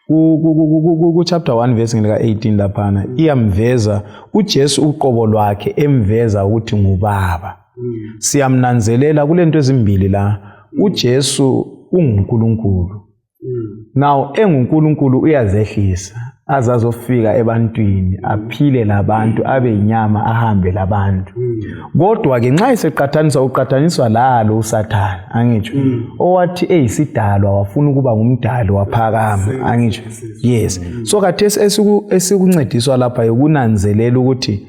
ku chapter 1 verse ngika 18 laphana iyamveza uJesu uqobo lwakhe emveza ukuthi ngubaba. Siyamnanzelela kulento ezimbili la. uJesu unguNkulunkulu. Now enguNkulunkulu uyazehlisa azazofika ebantwini aphile labantu abe inyama ahambe labantu. Kodwa ke nxa uqhathaniswa lalo uSathane angitsho owathi eyisidalwa wafuna ukuba ngumdali waphakama angitsho. Yes. So khathesi esikuncediswa lapha ukunanzelela ukuthi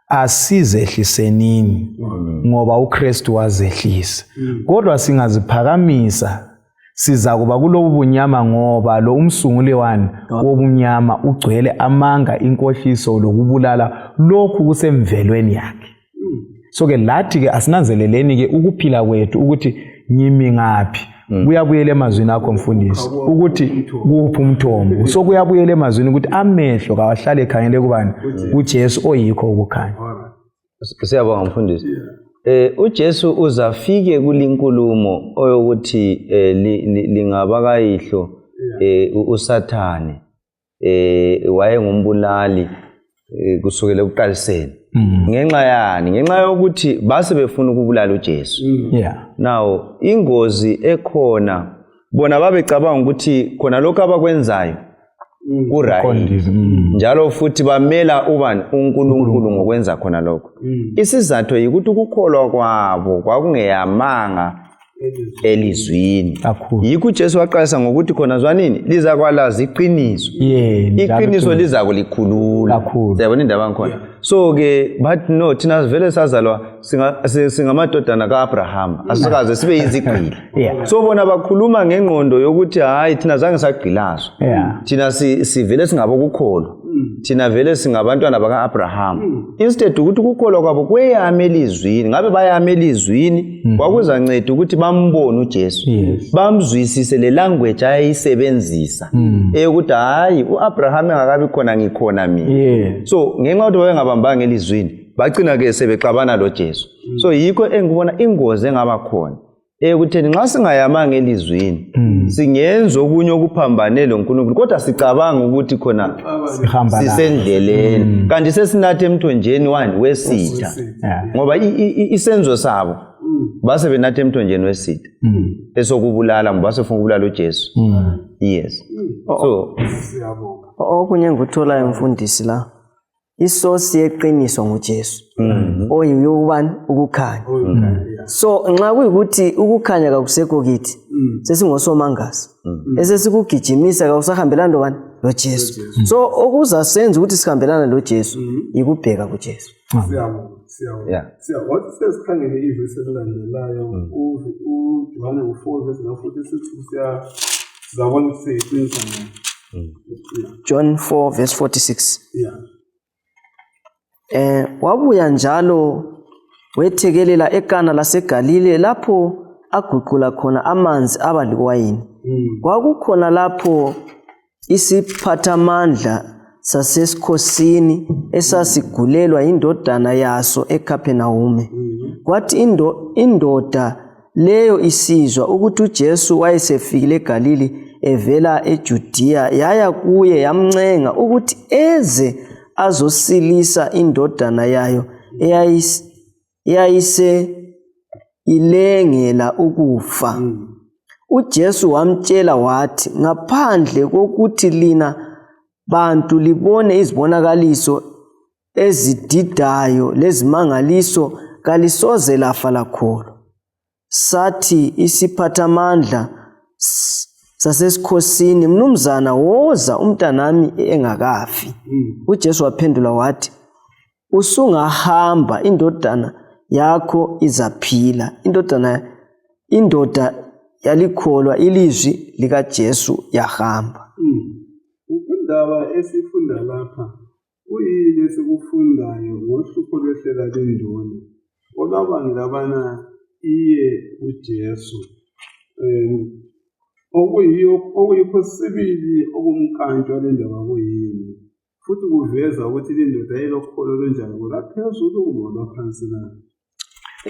asizehlisenini ngoba uKristu wazehlisa. Kodwa singaziphakamisa siza kuba kulobu bunyama ngoba lo umsunguli wani wobunyama ugcwele amanga, inkohliso lokubulala lokhu kusemvelweni yakhe. So ke lathi ke asinanzeleleni ke ukuphila kwethu ukuthi ngimi ngaphi. Kuyabuyela emazwini akho mfundisi ukuthi kuphi umthombo. So kuyabuyela emazwini ukuthi amehlo kawahlale ekhangele kubani? kuJesu oyikho ukukhanya. Siyabonga mfundisi. uJesu uzafike kulinkulumo oyokuthi lingabakayihlo uSathane wayengumbulali kusukela ekuqaliseni. Ngenxa yani? Ngenxa yokuthi base befuna ukubulala uJesu. Now ingozi ekhona bona babecabanga ukuthi khona lokho abakwenzayo kuright. Njalo futhi bamela ubani uNkulunkulu ngokwenza khona lokho. Isizathu yikuthi ukukholwa kwabo kwakungeyamanga elizwini. Yikho uJesu waqalisa ngokuthi khona zwanini liza kwalazi iqiniso. Iqiniso liza kulikhulula. Siyabona indaba ngikhona. So ke but no thina vele sazalwa singamadodana kaAbraham asikaze sibe izigqili. So bona bakhuluma ngengqondo yokuthi hayi thina zange sagqilazwa. Thina sivele singabokukholwa. Thina vele singabantwana bakaAbraham. Instead ukuthi ukukholwa kwabo kweyame elizwini, ngabe bayame elizwini kwakuzanceda ukuthi bambone uJesu. Bamzwisise le language ayisebenzisa. Ukuthi hayi uAbraham engakabi khona ngikhona mina. So ngenxa yokuthi babengabambanga elizwini bagcina ke sebexabana lo Jesu. So yikho engibona ingozi engaba khona. Ekutheni nxa singayamanga elizwini singenza okunye okuphambane loNkulunkulu kodwa sicabanga ukuthi khona sisendleleni kanti sesinathe emthonjeni wesitha ngoba isenzo sabo base benathe emthonjeni wesitha esokubulala base ufuna ukubulala uJesu. Yes. So Siyabonga. Okunye ngikuthola emfundisi la isource yeqiniso nguJesu. Oyiyo ubani? Ukukhanya. So nxa kuyikuthi ukukhanya kakusekho kithi sesingosomangasi esesikugijimisa kausahambelana lobani? loJesu. So okuza senza ukuthi sihambelana loJesu ikubheka kuJesu. Siyabonga. Wathi sesikhangele ivesi elilandelayo uJohane 4:46 Sizabona ukuthi siyiqinisa John 4 verse 46. yeah. Wabuya njalo wethekelela eKana laseGalile lapho aguqula khona amanzi aba liwayini. Kwakukhona lapho isiphathamandla sasesikhosini esasigulelwa indodana yaso eKhaphenawume. Kwathi indoda leyo isizwa ukuthi uJesu wayesefikile eGalili evela eJudiya, yaya kuye yamncenga ukuthi eze azosilisa indodana yayo eyayise ilengela ukufa. uJesu wamtshela wathi, ngaphandle kokuthi lina bantu libone izibonakaliso ezididayo lezimangaliso kalisoze lafa lakholwa. Sathi isiphathamandla sasesikhosini, mnumzana, woza umntanami engakafi. uJesu waphendula wathi, usungahamba, indodana yakho izaphila. Indoda yalikholwa ilizwi likaJesu yahamba. Indaba esifunda lapha kuyini esikufundayo ngohlupho lwehlela lenduna olabangela labana iye uJesu okuyikho sibili okumkantsho lendaba kuyini futhi kuveza ukuthi lindoda elokholo lonjani kulaphezulu kumbe laphansi na.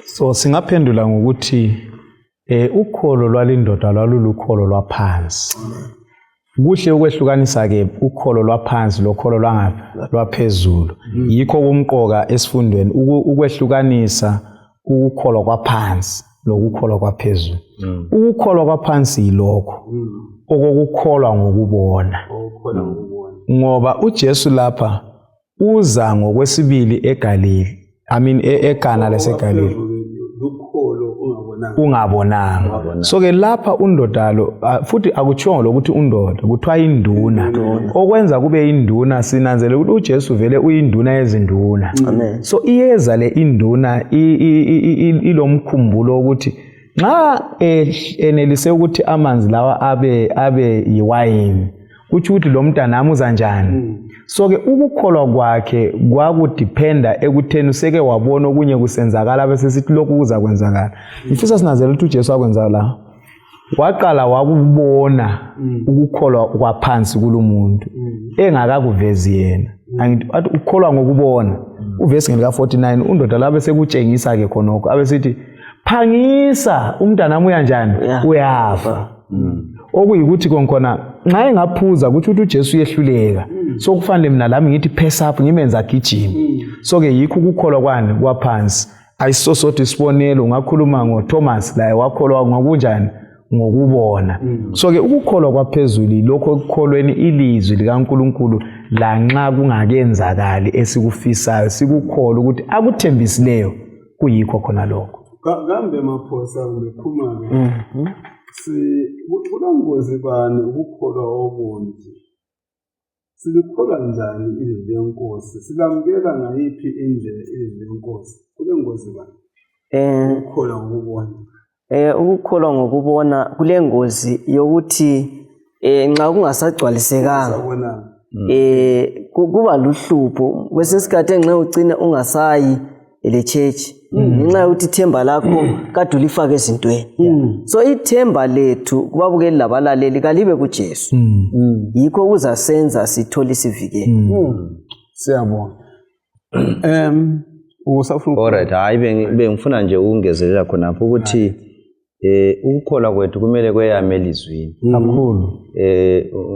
So singaphendula ngokuthi ukholo lwalindoda lwalulukholo lwaphansi. Kuhle ukwehlukanisa ke ukholo lwaphansi lokholo lwaphezulu. Yikho kumqoka esifundweni ukwehlukanisa ukukholwa kwaphansi lokukholwa kwaphezulu. Ukukholwa kwaphansi yilokho okukholwa ngokubona. Ngoba uJesu lapha uza ngokwesibili eGalili, eKana laseGalili. Ungabonanga. So ke lapha undodalo futhi akutshiwo lokuthi undoda, kuthiwa induna. Okwenza kube induna sinanzele ukuthi uJesu vele uyinduna yezinduna. So iyeza le induna ilomkhumbulo ukuthi nxa enelise ukuthi amanzi lawa abe yiwayini, kuthi ukuthi lo mntanami uza njani. So ke ukukholwa kwakhe kwakudependa ekutheni useke wabona okunye kusenzakala bese sithi lokhu kuza kwenzakala. Ifisa sinazela ukuthi uJesu akwenza la. Waqala wakubona ukukholwa kwaphansi kulomuntu engakakuvezi yena. Angithi athi ukholwa ngokubona. Uvesi ngelika 49 undoda la bese kutshengisa ke khonokho abesithi phangisa umntanami uyanjani uyafa. Okuyikuthi konkhona nxa engaphuza ukuthi uJesu uyehluleka, so kufanele mina lami ngithi pace up ngimenza gijima. So ke yikho ukukholwa kwani kwaphansi. Ayisosodwa isibonelo, ungakhuluma ngoThomas laye wakholwa ngokunjani, ngokubona. So ke ukukholwa kwaphezulu lokho ekukholweni ilizwi likaNkulunkulu lanxa kungakenzakali esikufisayo, sikukholwa ukuthi akuthembisileyo kuyikho khona lokho. Kambe maphosa ngekhumalo kunangozi bani ukukholwa obunje? Silikholwa njani ilizwi lenkosi? Silamukela ngayiphi indlela ilizwi lenkosi? Kulengozi bani ukukholwa ngokubona? Ukukholwa ngokubona kulengozi yokuthi nxa kungasagcwalisekanga kuba luhlupho. Kwesesikhathi nxa ugcina ungasayi le church ngenxa yokuthi ithemba lakho kade ulifaka ezintweni. So ithemba lethu kubabukeli labalaleli kalibe kuJesu. Yikho kuzasenza sithole isivikelo. Siyabonga. Usafuna alright, hayi bengifuna nje ukungezelela khonapho ukuthi ukukholwa kwethu kumele kweyame elizwini kakhulu.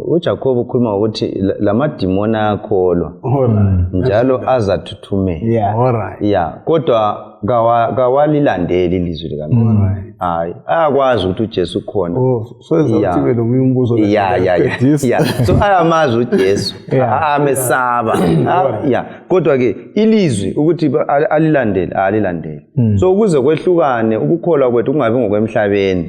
uJakob ukhuluma ukuthi lamadimoni ayakholwa njalo azathuthumela. Yeah, kodwa kawalilandeli ilizwi likaNkulunkulu. Hayi, ayakwazi ukuthi uJesu khona. So ezokuthi lo umbuzo yeah. So ayamazi uJesu, amesaba. Yeah, kodwa ke ilizwi ukuthi alilandeli. So ukuze kwehlukane ukukholwa kwethu kungabi ngokwemhlabeni,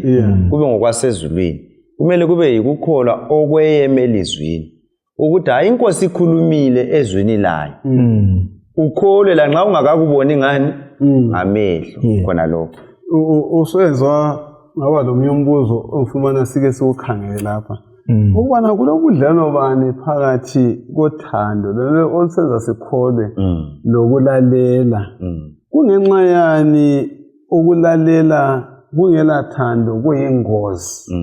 kube ngokwasezulwini. Kumele kube yikukholwa okweyeme elizwini. Ukuthi hayi inkosi ikhulumile ezwini layo. Ukholwe la nxa ungakakuboni ngani ngamehlo khona lokho. Usenzwa ngaba lo myumbuzo ofumana sike siukhangele lapha. ukubana kulobudlelwano bani phakathi kothando lelo olusenza sikholwe lokulalela. Kungenxa yani ukulalela kungela thando kuyingozi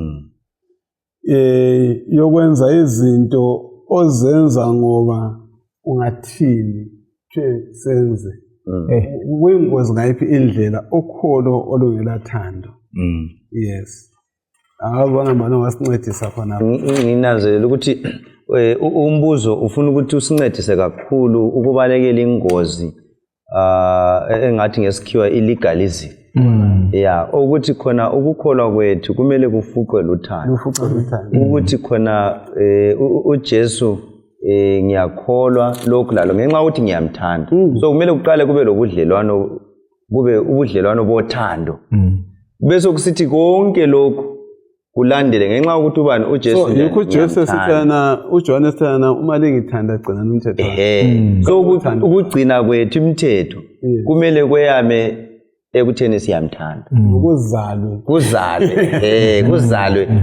yokwenza izinto ozenza ngoba ungathini nje senze. Kuyingozi ngayiphi indlela ukholo olungela thando. Yes. Akubona manje ongasincedisa khona. Nginanzelela ukuthi umbuzo ufuna ukuthi usincedise kakhulu ukubalekela ingozi engathi ngesikhiwa illegalism. Yeah, ukuthi khona ukukholwa kwethu kumele kufuqwe luthando. Ukuthi khona uJesu ngiyakholwa lokhu lalo ngenxa ukuthi ngiyamthanda. So kumele kuqale kube lobudlelwano, kube ubudlelwano bothando. Bese kusithi konke lokhu kulandele ngenxa ukuthi ubani uJesu. So yikho uJesu sithana uJohn sithana uma lingithanda gcina umthetho. So ukugcina kwethu imithetho kumele kweyame ekutheni siyamthanda.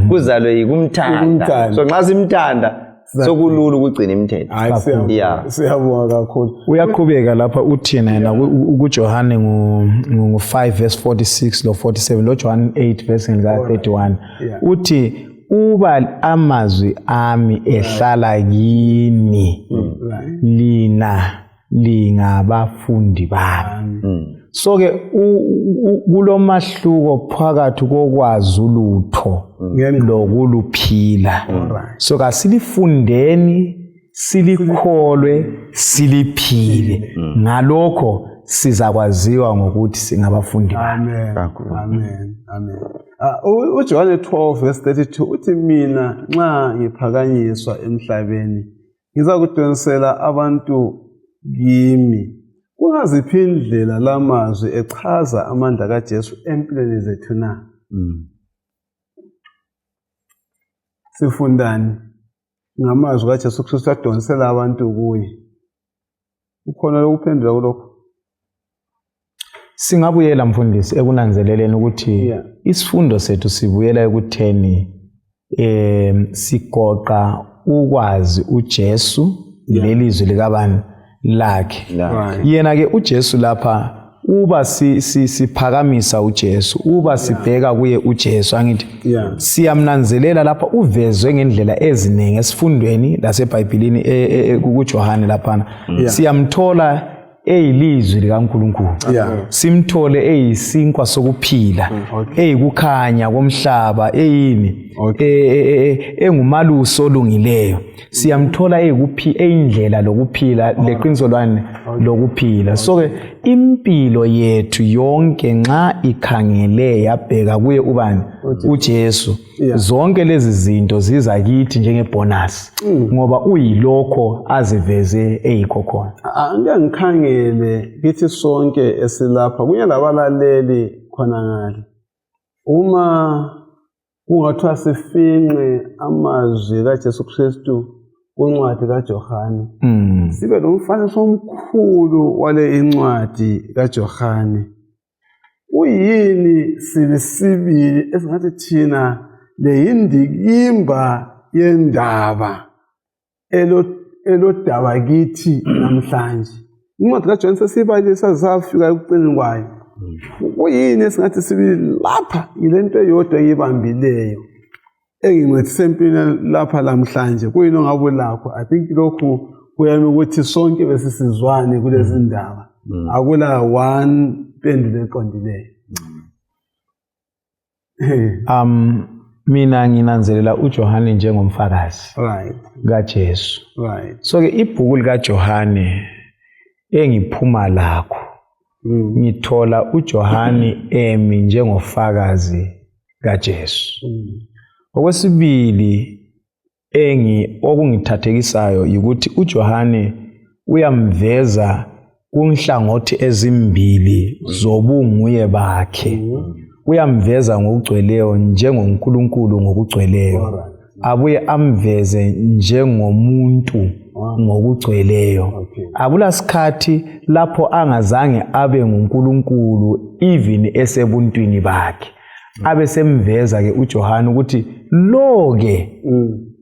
Kuzalwe yikumthanda. So nxa simthanda sokulula ukugcina imithetho. Siyabonga kakhulu. Uyaqhubeka lapha uthina yena kuJohane ngo 5 verse 46 lo 47 lo John 8 verse 31 uthi uba amazwi ami ehlala kini lina lingabafundi bami. So ke kulomahluko phakathi kokwazi ulutho lokuluphila. So kasilifundeni, silikholwe, siliphile. Ngalokho sizakwaziwa ngokuthi singabafundi bami. Amen. uJohn 12 verse 32 uthi mina nxa ngiphakanyiswa emhlabeni ngizakudonisela abantu kimi. Kungaziphi indlela lamazwi echaza amandla kaJesu empilweni zethu na? Sifundani ngamazwi kaJesu Kristu adonisela abantu kuye. Ukhona lokuphendula kulokho? Singabuyela mfundisi ekunanzeleleni ukuthi isifundo sethu sibuyela ekutheni sigoqa ukwazi uJesu lelizwi likabani lakhe. Yena ke uJesu lapha uba siphakamisa uJesu, uba sibheka kuye uJesu angithi siyamnanzelela lapha uvezwe ngendlela eziningi esifundweni laseBhayibhelini kuJohane lapha. Siyamthola eyilizwi likaNkulunkulu. Simthole eyisinkwa sokuphila, eyikukhanya komhlaba, eyini engumalusi olungileyo. Siyamthola eyindlela lokuphila, leqiniso lwane lokuphila. So ke impilo yethu yonke nxa ikhangele yabheka kuye ubani uJesu, zonke lezi zinto ziza kithi njengebonus ngoba uyilokho aziveze eyikho khona. Ake ngikhangele kithi sonke esilapha kunye labalaleli khona ngale. Uma kungathiwa sifinqe amazwi kaJesu Kristu kuncwadi kaJohane, sibe nomfanekiso omkhulu wale incwadi kaJohane. Uyini sibili esingathi thina le yindikimba yendaba elodaba kithi namhlanje. Incwadi kaJohane sesibalisa safika ekuqineni kwayo. Uyini esingathi sibili lapha yilento eyodwa eyibambileyo engincedise empilweni lapha namhlanje kuyini ongabe lakho. I think lokhu kuyami ukuthi sonke besisizwane kulezi ndaba. Akula one pendulo eqondileyo. Mina nginanzelela uJohane njengomfakazi kaJesu. So ke ibhuku likaJohane engiphuma lakho ngithola uJohane emi njengofakazi kaJesu. Okwesibili okungithathekisayo ukuthi uJohane uyamveza kunhlangothi ezimbili zobunguye bakhe. Uyamveza ngokugcweleyo njengoNkulunkulu ngokugcweleyo, abuye amveze njengomuntu ngokugcweleyo. Akula sikhathi lapho angazange abe nguNkulunkulu even esebuntwini bakhe. Abe semveza ke uJohane ukuthi lo ke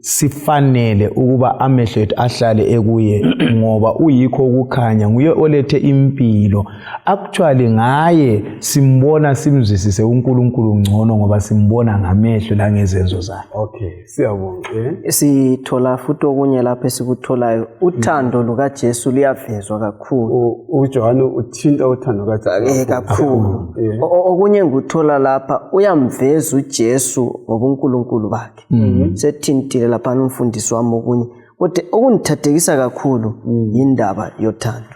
sifanele ukuba amehlo ethu ahlale ekuye ngoba uyikho ukukhanya, nguye olethe impilo. Actually ngaye simbona simzwisise uNkulunkulu ngcono ngoba simbona ngamehlo la ngezenzo zakhe. Okay, siyabonga. Sithola futhi okunye lapho esikutholayo, uthando lukaJesu liyavezwa kakhulu. uJohane uthinta uthando kaJesu kakhulu. Okunye nguthola lapha uyamveza uJesu ngobuNkulunkulu bakhe. Sethintile lapha umfundisi wami okunye. Kodwa okungithathekisa kakhulu indaba yothando.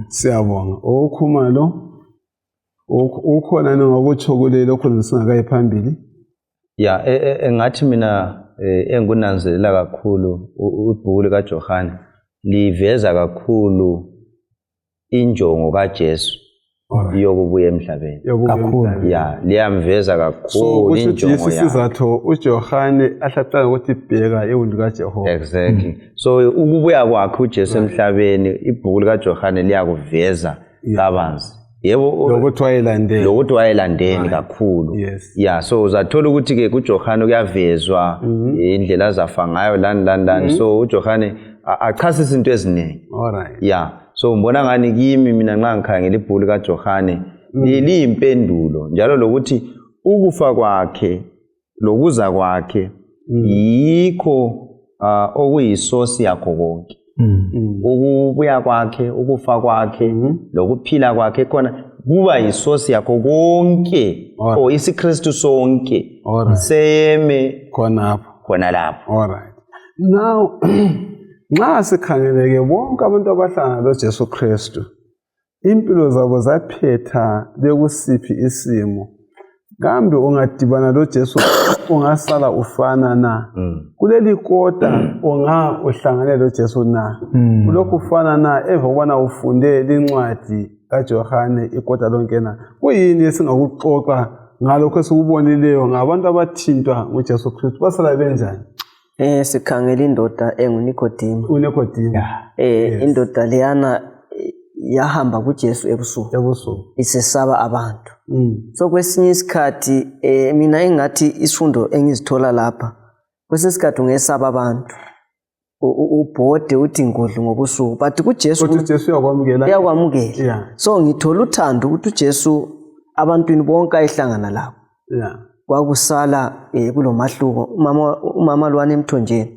Siyabonga. Okhumalo ukhona ngokuchokolela lokho singakayi phambili. Ya engathi mina engunanzelela kakhulu ibhuku likaJohane liveza kakhulu injongo kaJesu yokubuya emhlabeni kakhulu. Ya liyamveza kakhulu So injongo yakhe. isizathu uJohane ahlaqala ukuthi bheka ewundi kaJehova. Exactly. So ukubuya kwakhe uJesu emhlabeni ibhuku likaJohane liyakuveza kabanzi. Yebo lokuthi wayelandeni kakhulu. Yes. Yeah, so uzathola ukuthi ke kuJohane kuyavezwa indlela azafa ngayo lani. So uJohane achasisa izinto eziningi. Alright. Yeah. So ngibona ngani kimi mina nxa ngikhangela ibhuku likaJohane liyimpendulo njalo lokuthi ukufa kwakhe lokuza kwakhe yikho okuyisource yakho konke. Ukubuya kwakhe, ukufa kwakhe, lokuphila kwakhe khona kuba yisource yakho konke or isiKristu sonke seme khona lapho. Alright. Now nxa sikhangeleke bonke abantu abahlangana noJesu Kristu impilo zabo zaphetha bekusiphi isimo, kambe ungadibana noJesu ungasala ufana na? Kuleli kota uhlangane noJesu na? Kulokhu ufana na evokubona ufunde lincwadi kaJohane ikota lonke na? Kuyini esingakuxoxa ngalokho esikubonileyo ngabantu abathintwa nguJesu Kristu basala benjani? Sikhangela indoda enguNikodimo. uNikodimo. Indoda leyana yahamba kuJesu ebusuku isesaba abantu. So kwesinye isikhathi mina engathi isifundo engizithola lapha, kwesinye isikhathi ungesaba abantu ubhode uthi ngodlu ngobusuku, but kuJesu uyakwamukela. So ngithola uthando ukuthi uJesu abantwini bonke ayihlangana labo. Kwakusala kulomahluko umama lwana emthonjeni.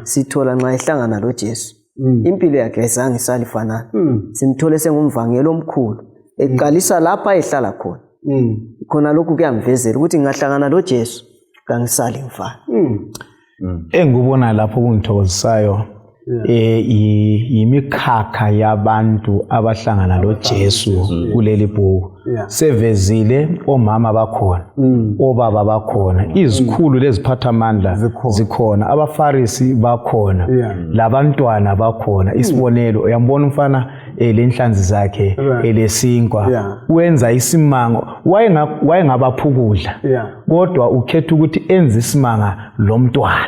Sithola nxa ehlangana loJesu impilo yakhe ayizange isalifanana. Simthole sengumvangelo omkhulu eqalisa lapha ehlala khona. Khona lokhu kuyamvezela ukuthi ngahlangana loJesu kangisali ngifana. Engubona lapho kungithokozisayo yimikhakha yabantu abahlangana loJesu kuleli bhuku. Sevezile omama bakhona, obaba bakhona, izikhulu leziphathamandla zikhona, abafarisi bakhona, labantwana bakhona. Isibonelo uyambona umfana lenhlanzi zakhe elesinkwa wenza isimango, wayengabaphukudla kodwa ukhetha ukuthi enze isimanga lomntwana.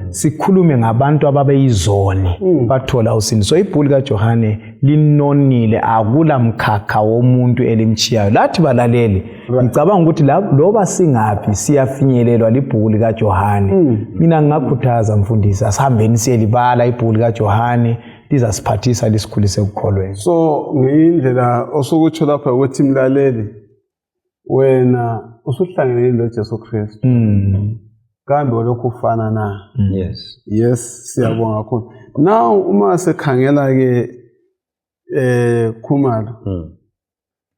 Sikhulume ngabantu ababeyizoni bathola usindo. So ibhuku likaJohane linonile, akula mkhakha womuntu elimchiyayo. Lathi balaleli ngicabanga ukuthi loba singaphi siyafinyelelwa libhuku likaJohane. Mina ngingakhuthaza mfundisi asihambeni siyelibala ibhuku likaJohane, lizasiphathisa lisikhulise ukukholweni. So ngiyindlela osukutsho lapha ukuthi mlaleli wena usuhlangene noJesu Kristu. Kambe lokhu ufana na? Yes, siyabonga kakhulu. Now uma sekhangela ke Khumalo.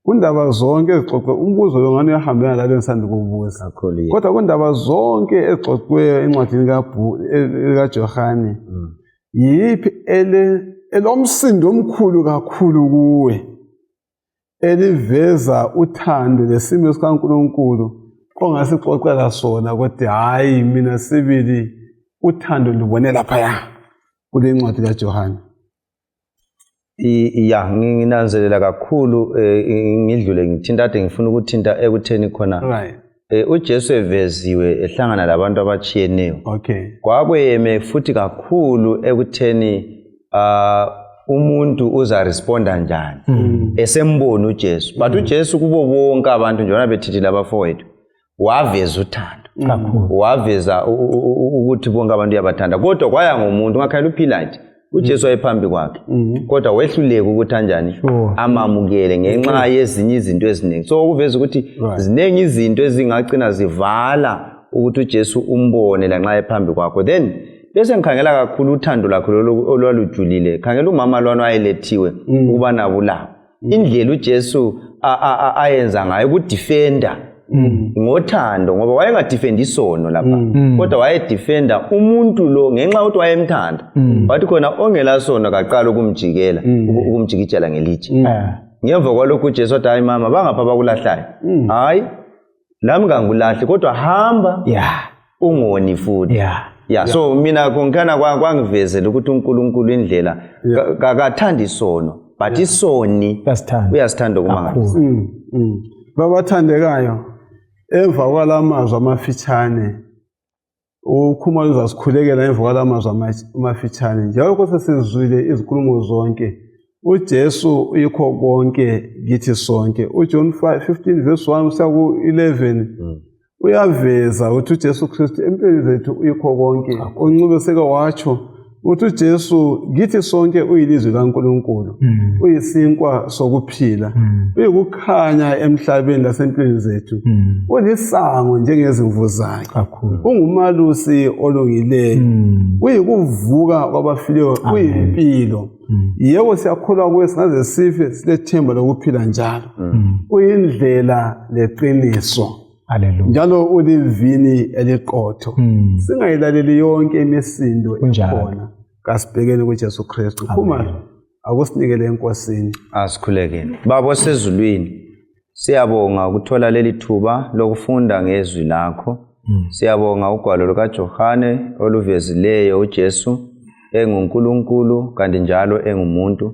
Kundaba zonke ezixoxe umbuzo lo ngani uyahambela lalo ensanda ukubuza. Kodwa kundaba zonke ezixoxwe encwadini kaJohane. Yiphi elomsindo omkhulu kakhulu kuwe eliveza uthando lesimo sikaNkulunkulu ongasixoxela sona kodwa hayi mina sibili uthando lubone lapha kule ncwadi kaJohane? Nginanzelela kakhulu ngidlule ngithinta ngifuna ukuthinta ekutheni khona uJesu eveziwe ehlangana labantu abachiyeneyo. Kwakweyeme futhi kakhulu ekutheni umuntu uza responda njani esembona uJesu. But uJesu kubo bonke abantu njengoba bethithile abafowethu waveza uthando. kakhulu waveza ukuthi bonke abantu uyabathanda kodwa kwaya ngomuntu ngakhayela uPilate uJesu wayephambi kwakhe kodwa wehluleka ukuthi kanjani amamukele ngenxa yezinye izinto eziningi so ukuveza ukuthi ziningi izinto ezingagcina zivala ukuthi uJesu umbone la nxa ephambi kwakho then bese ngikhangela kakhulu uthando lakho olwalujulile khangela umama lwana wayelethiwe ukuba nabulabo indlela uJesu ayenza ngayo ukudefenda ngothando ngoba wayengadefendi isono lapha kodwa wayedefenda umuntu lo ngenxa ukuthi wayemthanda wathi khona ongela sono kaqala ukumjikela ukumjikijela ngelitshe ngemva kwalokho uJesu wathi hayi mama bangapha bakulahlayo hayi lami ngangulahle kodwa hamba ungoni futhi so mina konkhana kwangivezela ukuthi uNkulunkulu indlela akathandi isono but isoni uyasithanda ukumangala babathandekayo emva kwalamazwi amafitshane ukhumalo uzasikhulekela emva kwalamazwi amafitshane njalo sesizwile izinkulumo zonke uJesu uyikho konke kithi sonke uJohn 15 verse 1 kuya ku11 uyaveza ukuthi uJesu Kristu empilweni zethu uyikho konke uNcube seke watsho ukuthi uJesu kithi sonke uyilizwi laNkulunkulu uyisinkwa sokuphila uyikukhanya emhlabeni lasempilweni zethu ulisango njengezimvu zakhe ungumalusi olungileyo uyikuvuka kwabafileyo uyimpilo yebo siyakholwa kuye singaze sife silethemba lokuphila njalo uyindlela leqiniso njalo ulivini eliqotho singayilaleli yonke imisindo ekhona kasibhekeni kuJesu Kristu khumalo akusinikele enkosini asikhulekeni baba sezulwini siyabonga ukuthola leli thuba lokufunda ngezwi lakho siyabonga ugwalo lukaJohane oluvezileyo uJesu enguNkulunkulu kanti njalo engumuntu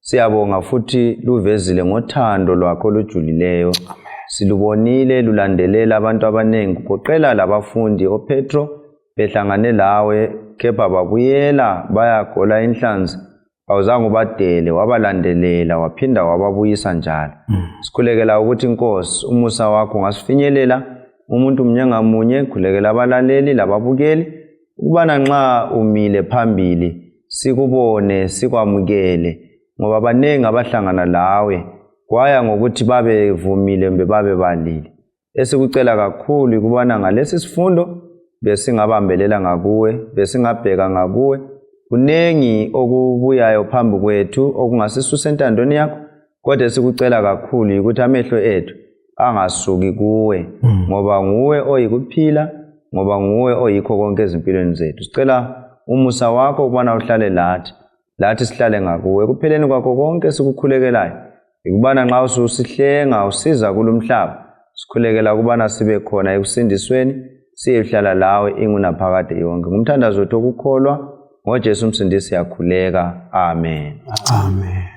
siyabonga futhi luvezile ngothando lwakho olujulileyo silubonile lulandelela abantu abanengi kugoqela labafundi oPetro behlangane lawe kepha babuyela bayagola inhlanzi awuzange ubadele wabalandelela waphinda wababuyisa njalo sikhulekela ukuthi Nkosi umusa wakho ngasifinyelela umuntu munye ngamunye khulekela abalaleli lababukeli ukubana nxa umile phambili sikubone sikwamukele ngoba banengi abahlangana lawe kwaya ngokuthi babevumile mbe babebalile esikucela kakhulu ukubana ngalesi sifundo besingabambelela ngakuwe besingabheka ngakuwe kunengi okubuyayo phambi kwethu okungasisusa entandweni yakho kodwa sikucela kakhulu ukuthi amehlo ethu angasuki kuwe ngoba nguwe oyikuphila ngoba nguwe oyikho konke ezimpilweni zethu sicela umusa wakho ukubana uhlale lathi sihlale ngakuwe kupheleni kwakho konke sikukhulekelayo ukubana nxa ususihlenga usiza kulomhlaba sikhulekela ukubana sibe khona ekusindisweni siyehlala lawe ingunaphakade yonke ngumthandazo wethu okukholwa ngoJesu umsindisi yakhuleka amen amen